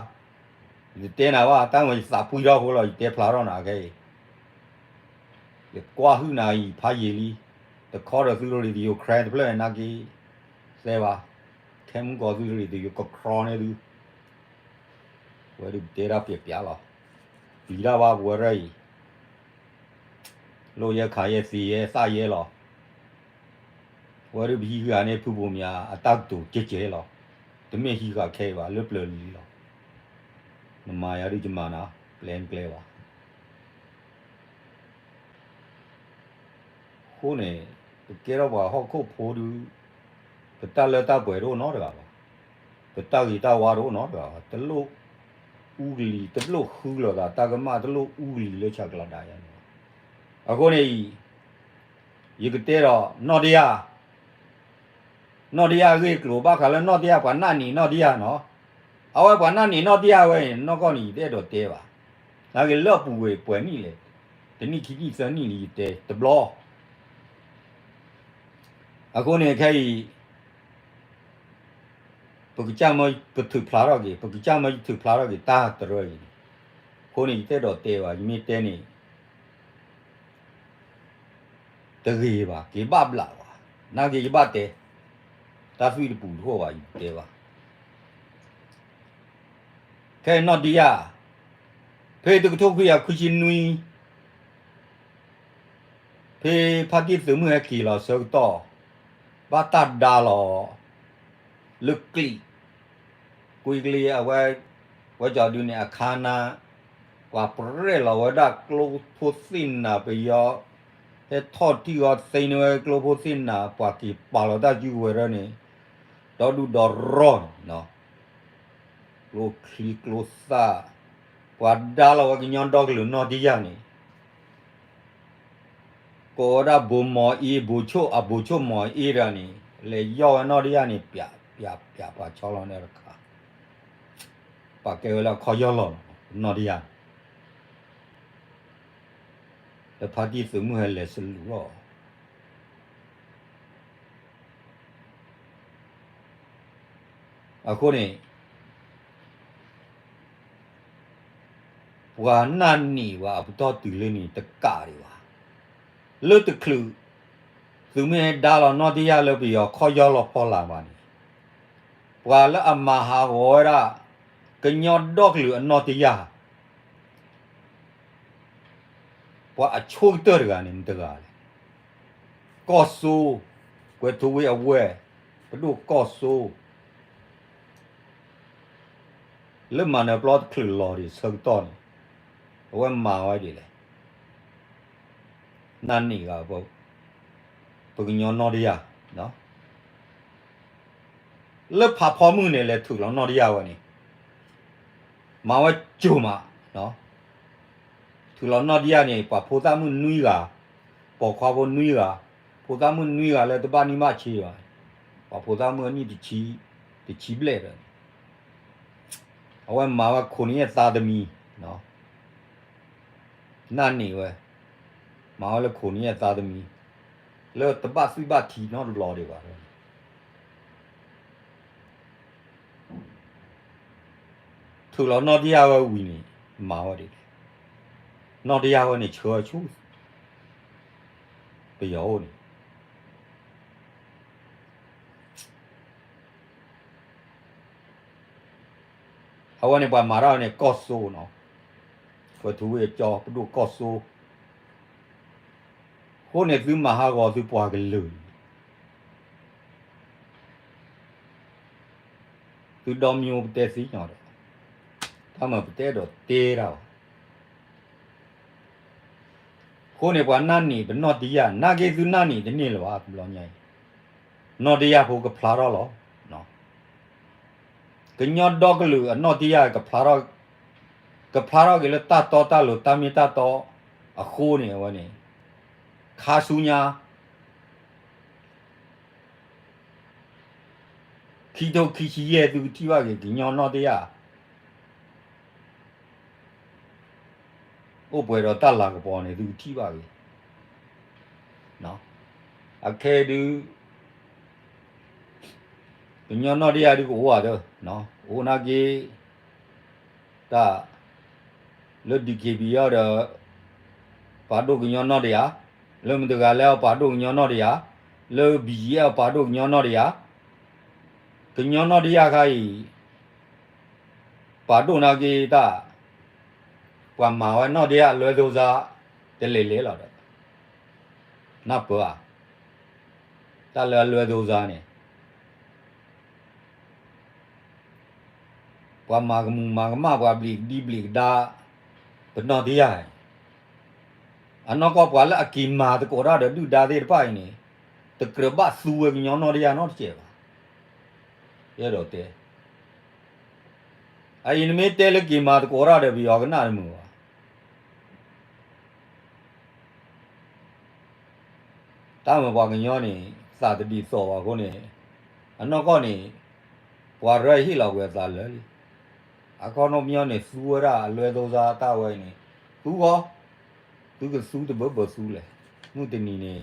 ယတတဲနၤဘၣ် တၢ်မ့ၢ်ယသးပှံထီၣ်ဃိလီၤ ယတဲဖျါထီၣ်နၤခဲအံၤ, ယကွၢ်ဟုၣ်နၤအံၤဖးယံာ်လံ, တခီဒီးသုရ့ၣ်တယိၤ Karen တဖျၢၣ်န့ၣ်နာ်က့, သဲဘၣ်, ခဲမုၢ်ကီးသုရ့ၣ်တယိၤက Karen န့ၣ်သု ဝဲဒုးပတဲတၢ်ပျဲးပျဲးလီၤ, ပျံၤတၢ်ဘၣ်ပဝဲရၢ်အံၤ, လိၣ်ယဲခးယဲသံယဲသၣ်ယဲလီၤ, ဝဲဒုးပဟံးဃာ်န့ၢ်ဖုဘိးမၠးအတၢ်ကတိၤကဲကဲလီၤ, တမ့ၢ်ဟံးဃာ်ခဲအံၤဘၣ် လၢပျၢၤလံလီၤ, နမၤယၤဒုးယမၤနၤ, ပျဲနကျဲဘၣ် အဃိန့ၣ် ပကဲထီၣ်ပှၤဟီၣ်ခိၣ်ဖိဒုး ပတၢ်လၢတၢ်ပှဲၤတအိၣ်နီတဂၤဘၣ်, ပတၢ်ဂ့ၤတၢ်ဝါတအိၣ်နီတဂၤဘၣ်, တလိၣ်အူကလံၤ တလိၣ်ဃုလိာ်သး တၢ်ကမၣ်တလိၣ်အူကလံၤလၢဆးကျးဒၣ်ယၤန့ၣ်ဘၣ်. အဃိန့ၣ်အံၤ ယကတဲဒီးနီၢ်တယၢ် နီၢ်တယၢ်အဂ့ၢ်အကျိၤ ဘၣ်ဃးလၢနီၢ်တယၢ် ပှၤနာ်န့ၢ်နီၢ်တယၢ်နီၤ. အဝဲပှၤနာ်န့ၢ်နီၢ်တယၢ်ဝဲန့ၣ် နီၢ်ကီၢ်န့ၣ် ယတအဲၣ်ဒိးတဲဘၣ်. နာ်က့လၢအပူၤဝဲပှဲၤနံၣ်လဲၣ်, တနံၣ်ခံနံၣ်သၢနံၣ်န့ၣ် ယတဲတဘျီ. အဃိန့ၣ်ခဲအံၤ ပကစၢ်မၢပထုးဖျါထီၣ်က့ၤ, ပကစၢ်မၢယထုးဖျါထီၣ်က့ၤတၢ်တရၢအံၤန့ၣ်, အဃိန့ၣ် ယတအဲၣ်ဒိးတဲဘၣ်, ယမ့ၢ်တဲန့ၣ် တဂ့ၤဘၣ်, က့ၤဘၣ်ဘျးဘၣ်, နာ်က့ယဘၣ်တဲ, တၢ်သွံၣ်တပူၤတအိၣ်ဘၣ် ယတဲဘၣ်. ခဲအံၤနီၢ်တယၢ်, ဖဲတကထိခွံကယၤခွံဆံနွံ ဖဲဖါတံၢ်သုးမုၢ်ဟဲက့ၤလီၤဆၢကတီၢ်, ဘၣ်တၢ်ဒါလီၤ လၢကျံး, ကွ့ကလ့အဝဲ, ဝဲကၠီဒုန့ၣ်အခါနါ, ပှၤပြဲးလီၤဝဲဒၣ်ကျိဖိသ့ၣ်နၤပယီၤ, ဟဲထီၣ်ထံၣ်ဂီၤသ့န့ၢ်ဝဲကျိဖိသ့ၣ်နၤ, ပှၤက့ၤပာ်လီၤတၢ်စုကဝဲၤဒၢန့ၣ်, ဒီဒူၣ်ဒီရီန့ၣ် ကျိချံကျိသၣ်, ပှၤဒါလီၤဝဲကညီဒီကလုာ်နီၢ်တယၢ်န့ၣ်, ကိးဝဲဒၣ်ဘိမီၤအ့, ဘိဆိၣ်, အဘိဆိၣ်မီၤအ့တဂၤန့ၣ် လဲၤယီၢ်ဝဲနီၢ်တယၢ်န့ၣ် ပျးပျးပျး ပှၤဆီလီၤန့ၣ်တခါ, ပှၤကဲဝဲလၢအခီၣ်ယီၢ်လီၤနီၢ်တယၢ်, လၢဖါတံၢ်သုးမုၢ်ဟဲလဲၤစလူၤလီၤ. အဃိန့ၣ် ပှၤနာ်န့ၢ်ဝဲအပတီၢ်တုၤလၢန့ၣ်တကးဒံးဘၣ်. လၢတချုး သုးမုၢ်ဟဲဒါလီၤနီၢ်တယၢ်လၢပယီၤခီၣ်ယီၢ်လီၤဖီလာ်ဘၣ်န့ၣ်, ပှၤလၢအမၤဟးဂီၤဝဲဒၣ် ကညီဒီကလုာ်အနီၢ်တယၢ် ပှၤအဆိကတၢၢ်တဂၤန့ၣ် မတဂၤလဲၣ်. ကီၢ်စိ, ကွဲၤထူဝ့အဝဲၢ်, ပဒိၣ်ကီၢ်စိ, လၢမၤနၢၤပျီတချုးလီၤဒံးဆၢကတီၢ်န့ၣ်, အဝဲမၤဝဲဒ်လဲၣ်. နာ်န့ၢ်ဂၤ ပကညီနီၢ်တယၢ်, လၢဖးဖီမုၢ်န့ၣ် လဲၤထုးလီၤနီၢ်တယၢ်ဝဲန့ၣ်, မၤဝဲကိၤမး, ထုးလီၤနီၢ်တယၢ်န့ၣ် ပှၤဖိသၣ်မုၣ်နွံဂၤ, ပိာ်ခွါဖိနွံဂၤ, ဖိသၣ်မုၣ်နွံဂၤလၢတဘၣ်နံၣ်ဘၣ်ဆံဘၣ်, ပှၤဖိသၣ်မုၣ်အနံၣ်တဆံ, တဆံဘျဲၣ်ဒီးန့ၣ်, အဝဲမၤဝဲခိၣ်နံၤအသးသမံ, နာ်န့ၢ်ဝဲ, မၤဝဲလၢခိၣ်နံၤအသးသမံ, လၢတဘၣ်သွံၣ်ဘၣ်ထံနီတဘျီဒံးဘၣ်. ထုးလီၤနီၢ်တယၢ်ဝဲဝံၤန့ၣ် မၤဝဲဒ်လဲၣ်. နီၢ်တယၢ်ဝဲန့ၣ်ဆှၢဆူ ပယီၤအိၣ်န့ၣ် အဝဲန့ၣ်ပှၤမၤတၢ်ဝဲန့ၣ်ကီၢ်စိနီၤ, ကွဲၤထူဝ့ၢ်အကၠီ ပဒိၣ်ကီၢ်စိ, အဃိန့ၣ်သုမၤဟးဂီၤသုပှၤကလုာ်, သုဒီမံၤပတဲသ့ညီဒီး, တၢ်မၤပတဲဒီးတဲတၢ်ဘၣ်. အဃိန့ၣ်ပှၤနာ်န့ၢ်ပနီၢ်တယၢ် နာ်က့သုနာ်န့ၢ်တန့ၢ်လၢၤဘၣ် တဘျီညါအံၤ, နီၢ်တယၢ်ဖိကဖျါထီၣ်လီၤ. ကညီဒီကလုာ်အနီၢ်တယၢ် ကဖျါထီၣ်က့ၤလၢတၢ်တီတၢ်လိၤ တၢ်မ့ၢ်တၢ်တီအဃိန့ၣ် အဝဲန့ၣ် ခါဆူညါ ခံထိခံဆံယဲၢ် သုကထံၣ်ဘၣ်က့ၤ ကညီနီၢ်တယၢ် အိၣ်ပှဲၤဒီးတၢ်လၤကပီၤန့ၣ် သုကထံၣ်ဘၣ်က့ၤ. အခဲဒုး ကညီနီၢ်တယၢ်ဒုးကအိၣ်ဧါ, အိၣ်နာ်က့ တၢ်လၢ DKBA အီၤဒီး ပာ်ဒိၣ်ကညီနီၢ်တယၢ်, လၢမတၤတဂၤလဲၣ်အီၤ ပာ်ဒိၣ်ကညီနီၢ်တယၢ်, လၢ BGF အီၤ ပာ်ဒိၣ်ကညီနီၢ်တယၢ်, ကညီနီၢ်တယၢ်ခါအံၤ ပာ်ဒိၣ်နာ်က့တၢ်, ပှၤမၤဝဲနီၢ်တယၢ်အလွဲၢ်သ့ၣ်စါ တလဲၤလဲၤလီၤဒီး နၢ်ပၢၢ်ဧါ, တၢ်လၢအလွဲၢ်သ့ၣ်စါန့ၣ် ပှၤမၤကမူးမၤကမၣ် ပှၤဘျံးကဒံဘျံးကဒါ ပနီၢ်တယၢ်, အနီၢ်ကီၢ်ပှၤလၢအက့ၤမၤသကိးတၢ်ဒီးဒုၣ်ဒါသ့ၣ်တဖၣ်အံၤန့ၣ် တကြၢးဘၣ်သူဝဲကညီနီၢ်တယၢ်နီတစဲးဘၣ်. ယအဲၣ်ဒိးတဲ, အအံၤနမ့ၢ်တဲလၢက့ၤမၤသကိးတၢ်ဒီးပယီၤကနၣ်တမုာ်ဘၣ်. တၢ်မ့ၢ်ပှၤကညီန့ၣ် သးတဒ်သိးဘၣ်အဃိန့ၣ်, အနီၢ်ကီၢ်န့ၣ် ပှၤရဲၣ်ဟ့ၣ်လီၤကွံာ်အသးလၢာ်လံ. အခီပညီန့ၣ် သူဝဲဒၣ်အလွဲၢ်သီစါတၢ်ဝဲအံၤန့ၣ်, သူဂီၢ်, သုကသူတဘၢဘၢသူလဲၣ်. မုၢ်တနံၤန့ၣ်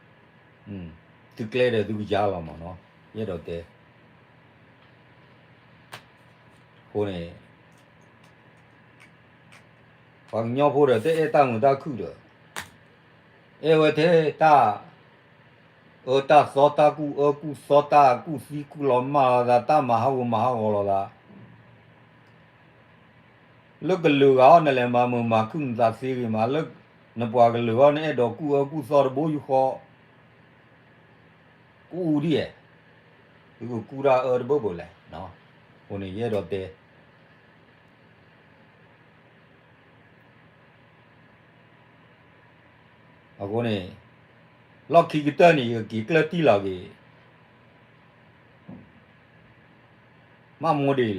သုကျဲဒီးသုကယါလီၤမးနီၤ, ယအဲၣ်ဒိးတဲ. အဃိန့ၣ် ပှၤကညီဖိဒီး တအဲၣ်တၢ်မုာ်တၢ်ခုၣ်ဒီး အဲၣ်ဝဲထဲတၢ်အၢတၢ်သီ တၢ်ကူၣ်အၢကူၣ်သီ တၢ်ကူၣ်သံကူၣ်လီၤမၢ်လီၤသး တၢ်မၤဟးဂူာ်မၤဟးဂီၤလီၤသး လၢကလုာ်ဂၤအီၤ နလဲၤမၤမုာ်မၤခုၣ်နသးသ့ဂ့ၤမး, လၢနပှၤကလုာ်အီၤ နအဲၣ်ဒိးကူၣ်အၢကူၣ်သီတဘိယူၢ်ဃီ, ကူၣ်အူဒ်ယဲၢ်, သုကကူၣ်တၢ်အၢတဘိဘိလဲၣ်. အဃိန့ၣ် ယအဲၣ်ဒိးတဲ အဃိန့ၣ် လီၢ်ခံကတၢၢ်န့ၣ် ယကက့ၤကျၢၢ်တံၢ်လီၤက့ၤ မၢ်မိၢ်ဒ်အံၤလီၤ.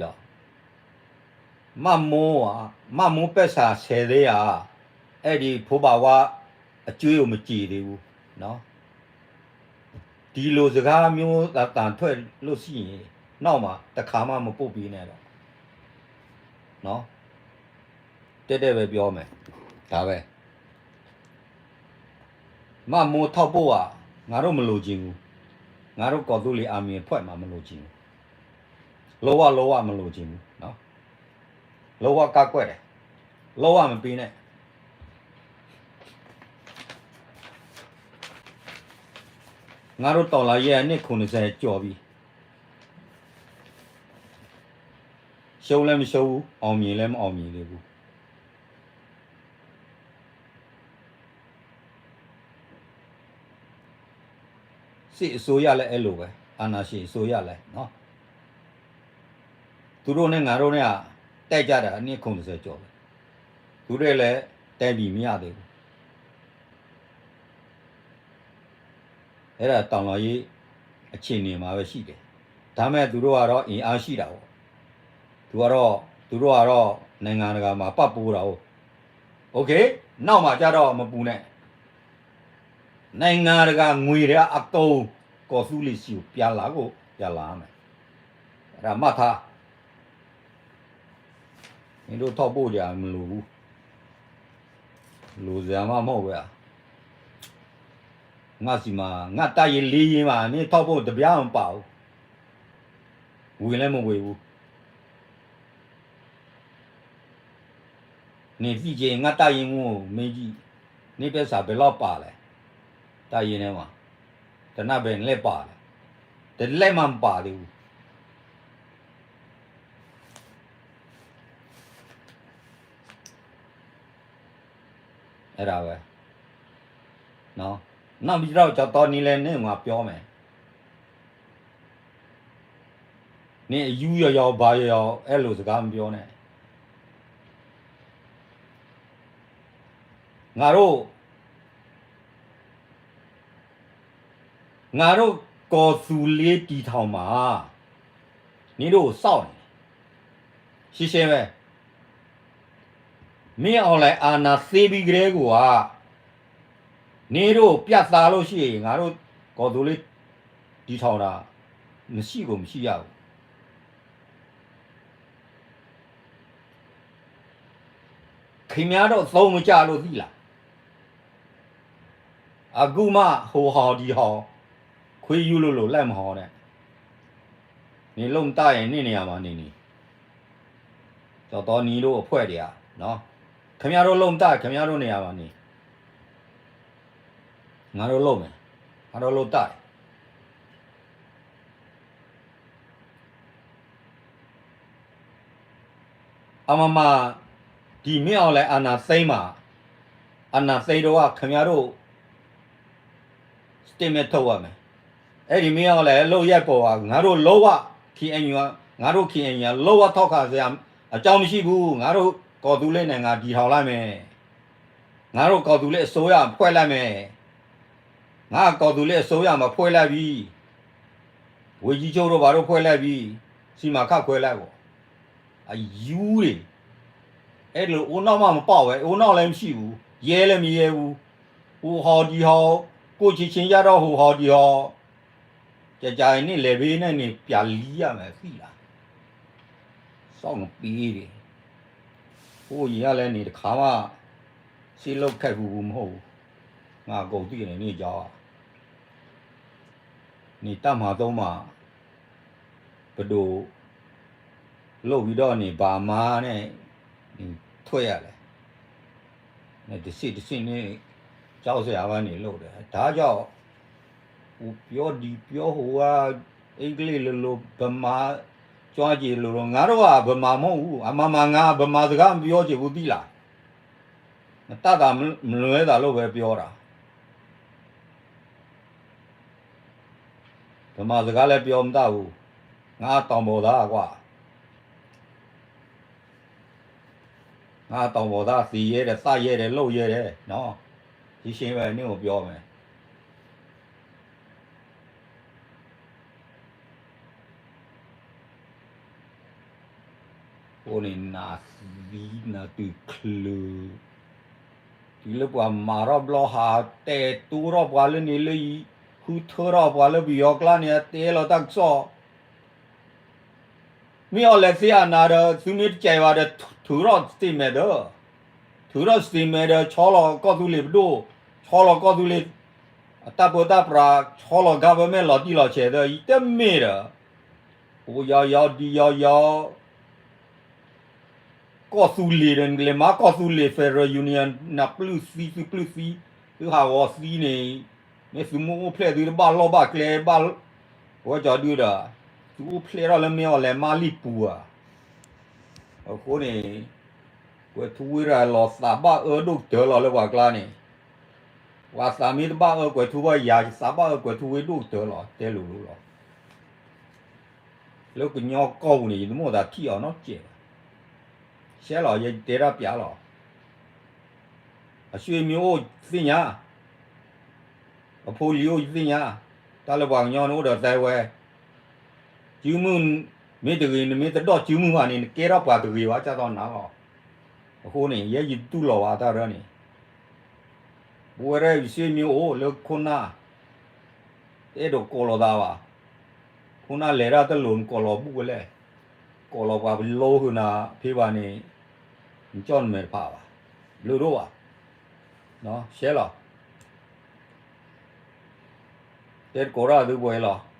မၢ်မိၢ်ဧါ, မၢ်မိၢ်ပဲၢ်ဆၣ်ဆဲးသ့ဧါ, အဲၣ်ဒ်ဖိဘၣ်ဝါ အကၠွ့အိၣ်မစ့ၤသ့ဘူး. ဒီးလိာ်စခါမ့ၢ်သးသၣ်ထွဲလိာ်ဆံၣ်န့ၣ် နီၢ်မး တခါမးမပိာ်ပံၤနဲဒီး တဲတဲဝဲပျီမဲာ်, တၢ်ဝဲ မၢ်မိၢ်ထီၣ်ပိၢ်ဧါ, ငါတို့မလိုချင်ဘူး, ငါတို့ကီၢ်သူလ့ၤအမံၤအဖွဲ့မှမလိုချင်ဘူး, လုံးဝလုံးဝမလိုချင်ဘူး, လုံးဝကန့်ကွက်တယ်, လုံးဝမပေးနဲ့. ငါတို့တော်လှန်ရေးကနှစ်ခုနှစ်ဆယ်ကျော်ပြီ. ရှုံးလည်းမရှုံးဘူး, အောင်မြင်လည်းမအောင်မြင်သေးဘူး. စစ်အစိုးရလည်းအဲလိုပဲ, အာဏာရှင်အစိုးရလည်းနော်, သူတို့နဲ့ငါတို့နဲ့က တိုက်ကြတာနှစ်ခုနှစ်ဆယ်ကျော်ပဲ, သူတို့လည်းတိုင်းပြည်မရသေးဘူး. အဲ့ဒါတော်လှန်ရေးအခြေအနေမှာပဲရှိတယ်. ဒါပေမဲ့သူတို့ကတော့အင်အားရှိတာပေါ့. သူကတော့, သူတို့ကတော့နိုင်ငံတကာမှာပတ်ပိုးတာကို, โอเค, နောက်မှာကျတော့မပူနဲ့. နိုင်ငံတကာငွေတွေကအကုန်ကော်သူလီၤဆီကိုပြန်လာကိုပြန်လာရမယ်. အဲ့ဒါမှတ်ထား. မင်းတို့ထောက်ပို့ကြမလို့ဘူး. လိုစရာမှမဟုတ်ပဲ. ငါ့ဆီမှာ, ငါ့တပ်ရင်းလေးရင်းမှာ မင်းထောက်ပို့တစ်ပြားမပါဘူး. ဝင်လည်းမဝင်ဘူး. နင်သိချင်ငါ့တပ်ရင်းမှူးကိုမေးကြည့်. မင်းပိုက်ဆံဘယ်လောက်ပါလဲ. တပ်ရင်းထဲမှာ. သေနတ်ဘယ်နှစ်လက်ပါလဲ. တစ်လက်မှမပါသေးဘူး. အဲ့ဒါပဲနော်. နောက်ပြီးတော့ကျော်သောနည်းလည်းနင့်မှာပြောမယ်. နင်အယူရော်ရော်ဘာရော်ရော်အဲ့လိုစကားမပြောနဲ့. ငါတို့ ငါတို့ကီၢ်သူလ့ၤတည်ထောင်မှာ နင်တို့ကိုစောင့်နေတယ်. ရှင်းရှင်းပဲ. မင်းအောင်လှိုင်အာဏာသိမ်းပြီးကတည်းက နင်တို့ပြတ်သားလို့ရှိရင် ငါတို့ကီၢ်သူလ့ၤတည်ထောင်တာ မရှိကိုမရှိရဘူး. ခင်ဗျားတို့သုံးမကျလို့သိလား. အခုမှဟိုဟော်ဒီဟော်, ခွေးယူလို့လို့လက်မဟော်နဲ့. နင်လုပ်မတတ်ရင်နင့်နေရာမှာနေနေ. ကျော်သောနည်းတို့အဖွဲ့တွေကနော်. ခင်ဗျားတို့လုပ်မတတ် ခင်ဗျားတို့နေရာမှာနေ. ငါတို့လုပ်မယ်. ငါတို့လုပ်တတ်တယ်. အမမ ဒီမင်းအောင်လှိုင်အာဏာသိမ်းမှာ, အာဏာသိမ်းတော့ခင်ဗျားတို့ statement ထုတ်ရမယ်. အဲ့ဒီမင်းအောင်လှိုင်လုပ်ရပ်ပေါ်မှာ ငါတို့လုံးဝ KNU က, ငါတို့ KNU က လုံးဝထောက်ခံစရာအကြောင်းမရှိဘူး. ငါတို့ကီၢ်သူလ့ၤနိုင်ငံတည်ထောင်လိုက်မယ်. ငါတို့ကီၢ်သူလ့ၤအစိုးရဖွဲ့လိုက်မယ်. ငါကီၢ်သူလ့ၤအစိုးရမှာဖွဲ့လိုက်ပြီ. ဝ့ၢ်ယံၤဆိၣ်ဒိၣ်ဘၣ်ဒိၣ်ခွဲးလဲၢ်ဘံ, စံမၤခၣ်ခွဲးလဲၢ်အဂီၢ်, အယူၤန့ၣ်, အဲၣ်ဒိးအိၣ်နီၣ်မးမပာ်ဝဲ, အိၣ်နီၣ်လၢမဆံးဘူး, ယဲလၢမယဲဘူး, ဟူးဟီဒံးဟီ, ကိၣ်ဆ့ဆ့ယၣ်ထီၣ်ဟူးဟီဒံးဟီ, ကကန့ၣ်လဲၤဘ့ၣ်န့ၣ်န့ၣ် ပျးလံယၤမးသံၣ်လၢ စီၣ်ကပ့ၤဒံး, အိၣ်ယံၤယၤလဲၣ်န့ၣ်တခါမး, စ့လိာ်ခဲပူၤပူၤမ့ၢ်, ငါကိးသံၣ်န့ၣ်န့ၣ်ကီ, န့ၣ်တၢ်မၤသိမး, ပဒိၣ်, လိၣ်ဝံၤဒီးန့ၣ် ဘၣ်မၤန့ၣ်, နထွဲယၤလဲၣ်, နတဆံးတဆံးန့ၣ်, ကၠီစ့ၢ်အဝဲန့ၣ်လိၣ်ဒီး တၢ်ကီ အိၣ်ပျီဒံးပျီဟူးဝဲ, အ့ကလံးလိၤလိၤ ဗမာ, ကၠီက့ၤလိၤလိၤ ငါတဂၤ ဗမာမ့ၢ်အူ, အမၤမၤငါ ဗမာစကားမပြောချင်ဘူးသံလၢ်, နတၢ်သးမလွဲသးလိာ်ဝဲပျီတၢ်, ဗမာစကားလၢပျီမတၢ်အူ, ငါတီၤဘီၣ်သးကွၢ် ငါတီၤဘီၣ်သးသံယဲဒီး သၣ်ယဲဒီး လိၣ်ယဲဒီး, ယရှင်းဝဲန့ၣ်အိၣ်ပျီမဲာ်, အဃိန့ၣ်နသံနတုၤချုး, တုၤလၢပှၤမၤထီၣ်ဘျီဟးတဲတိထီၣ်ပှၤလၢန့ၣ်လၢအံၤ, ဃုထၢထီၣ်ပှၤလၢပယီၤကျါန့ၣ် အတဲလီၤတၢ်ကစီၣ် မ့ၢ်အီၤလဲၤသ့အနၤဒီး သုမ့ၢ်တကဲဘၣ်ဒီး ထုးထီၣ် statement ဒီး, ထုးထီၣ် statement ဒီး ဆီလီၤကီၢ်သူလ့ၤပဒိၣ်, ဆီလီၤကီၢ်သူလ့ၤ အတၢ်ပၢတၢ်ပြး, ဆီလီၤ government လီၤတံၢ်လီၤဆဲးဒီး ယတမ့ၢ်ဒီး, အိၣ်ယီၤယီၤဒံးယီၤယီၤ ကီၢ်သူလ့ၤဒီး နကလဲၤမၤကီၢ်သူလ့ၤ Federal Union နပျုၢ်သံ သုပျုၢ်သံ, သုဟးဂီၤသံန့ၣ်, မ့ၢ်သုမ့ၢ်အိၣ်ဖျဲၣ်သုတဘၣ်လီၢ်ဘၣ်ကျဲဘၣ်, ဝဲကီၤဒုဒီး, သုအိၣ်ဖျဲၣ်ထီၣ်လၢမ့ၢ်အီၤလဲၤမၤလံာ်ပူၤဧါ. အဃိန့ၣ်, ကွဲၤထူဝ့ၣ်ရၤလီၤသးဘၣ်အၢဒိၣ်ကတၢၢ်လီၤလၢပှၤကျါန့ၣ်, ပှၤသးမ့ၢ်တဘၣ်အၢကွဲၤထူဝ့ၣ် ယၤယသးဘၣ်အၢကွဲၤထူဝ့ၣ်ဒိၣ်ကတၢၢ်လီၤ တဲလိၤလိၤလီၤ. လၢကညီကီၢ်ပူၤန့ၣ် ယတမိၣ်သးထံၣ်အီၤနီတစဲးဘၣ်. ရှဲလီၤ ယတဲတၢ်ပျးလီၤ. အဆွေမျိုးအိၣ်ယသ့ၣ်ညါ, အဖိလံၤအိၣ်ယသ့ၣ်ညါ, တၢ်လၢပှၤကညီန့ၣ်အိၣ်ဒီးသဲဝဲ, စုမုၢ်မ့ၢ်တဂ့ၤ နမ့ၢ်တဒီၣ်စုမုၢ်ဘၣ်န့ၣ် နကဲထီၣ်ပှၤတဂ့ၤဘၣ် ကၢ်သီနၤလီၤ. အဃိန့ၣ် ယဲယတူၢ်လိာ်ဘၣ်တၢ်ရၢန့ၣ် ပဝဲဒၣ်ယဆွေမျိုးအိၣ်လၢခိၣ်နၢ်, တအဲၣ်ဒိးကိးလီၤသးဘၣ်. ခိၣ်နၢ်လဲၤတၢ်တလိၤနကိးလီၤဘူၣ်ဝဲလဲၣ်. ကိးလီၤပှၤပလီၢ်ဃုာ်နၤဖဲဘၣ်န့ၣ်, နကၠီၣ်နမဲာ်တဖးဘၣ်. ဘျုးဒိၣ်ဘၣ်. ရှဲလီၤ. တဲတကိးတၢ်သုပှဲၤလီၤ.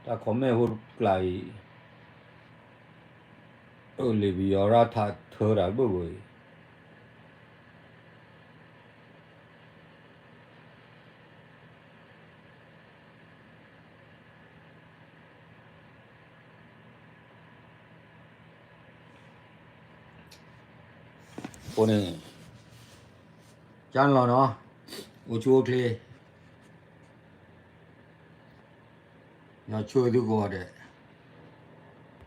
တၢ် comment ဖိတကျးအံၤ, အၢလံာ်ပယီၤရၣ်ထးထၢတၢ်ဘၣ်ဝဲအံၤ အဃိန့ၣ်, ကၢ်လီၤနီၤ, အိၣ်ဆူၣ်အိၣ်ချ့, ညီဆိသုကိးဂၤဒဲး.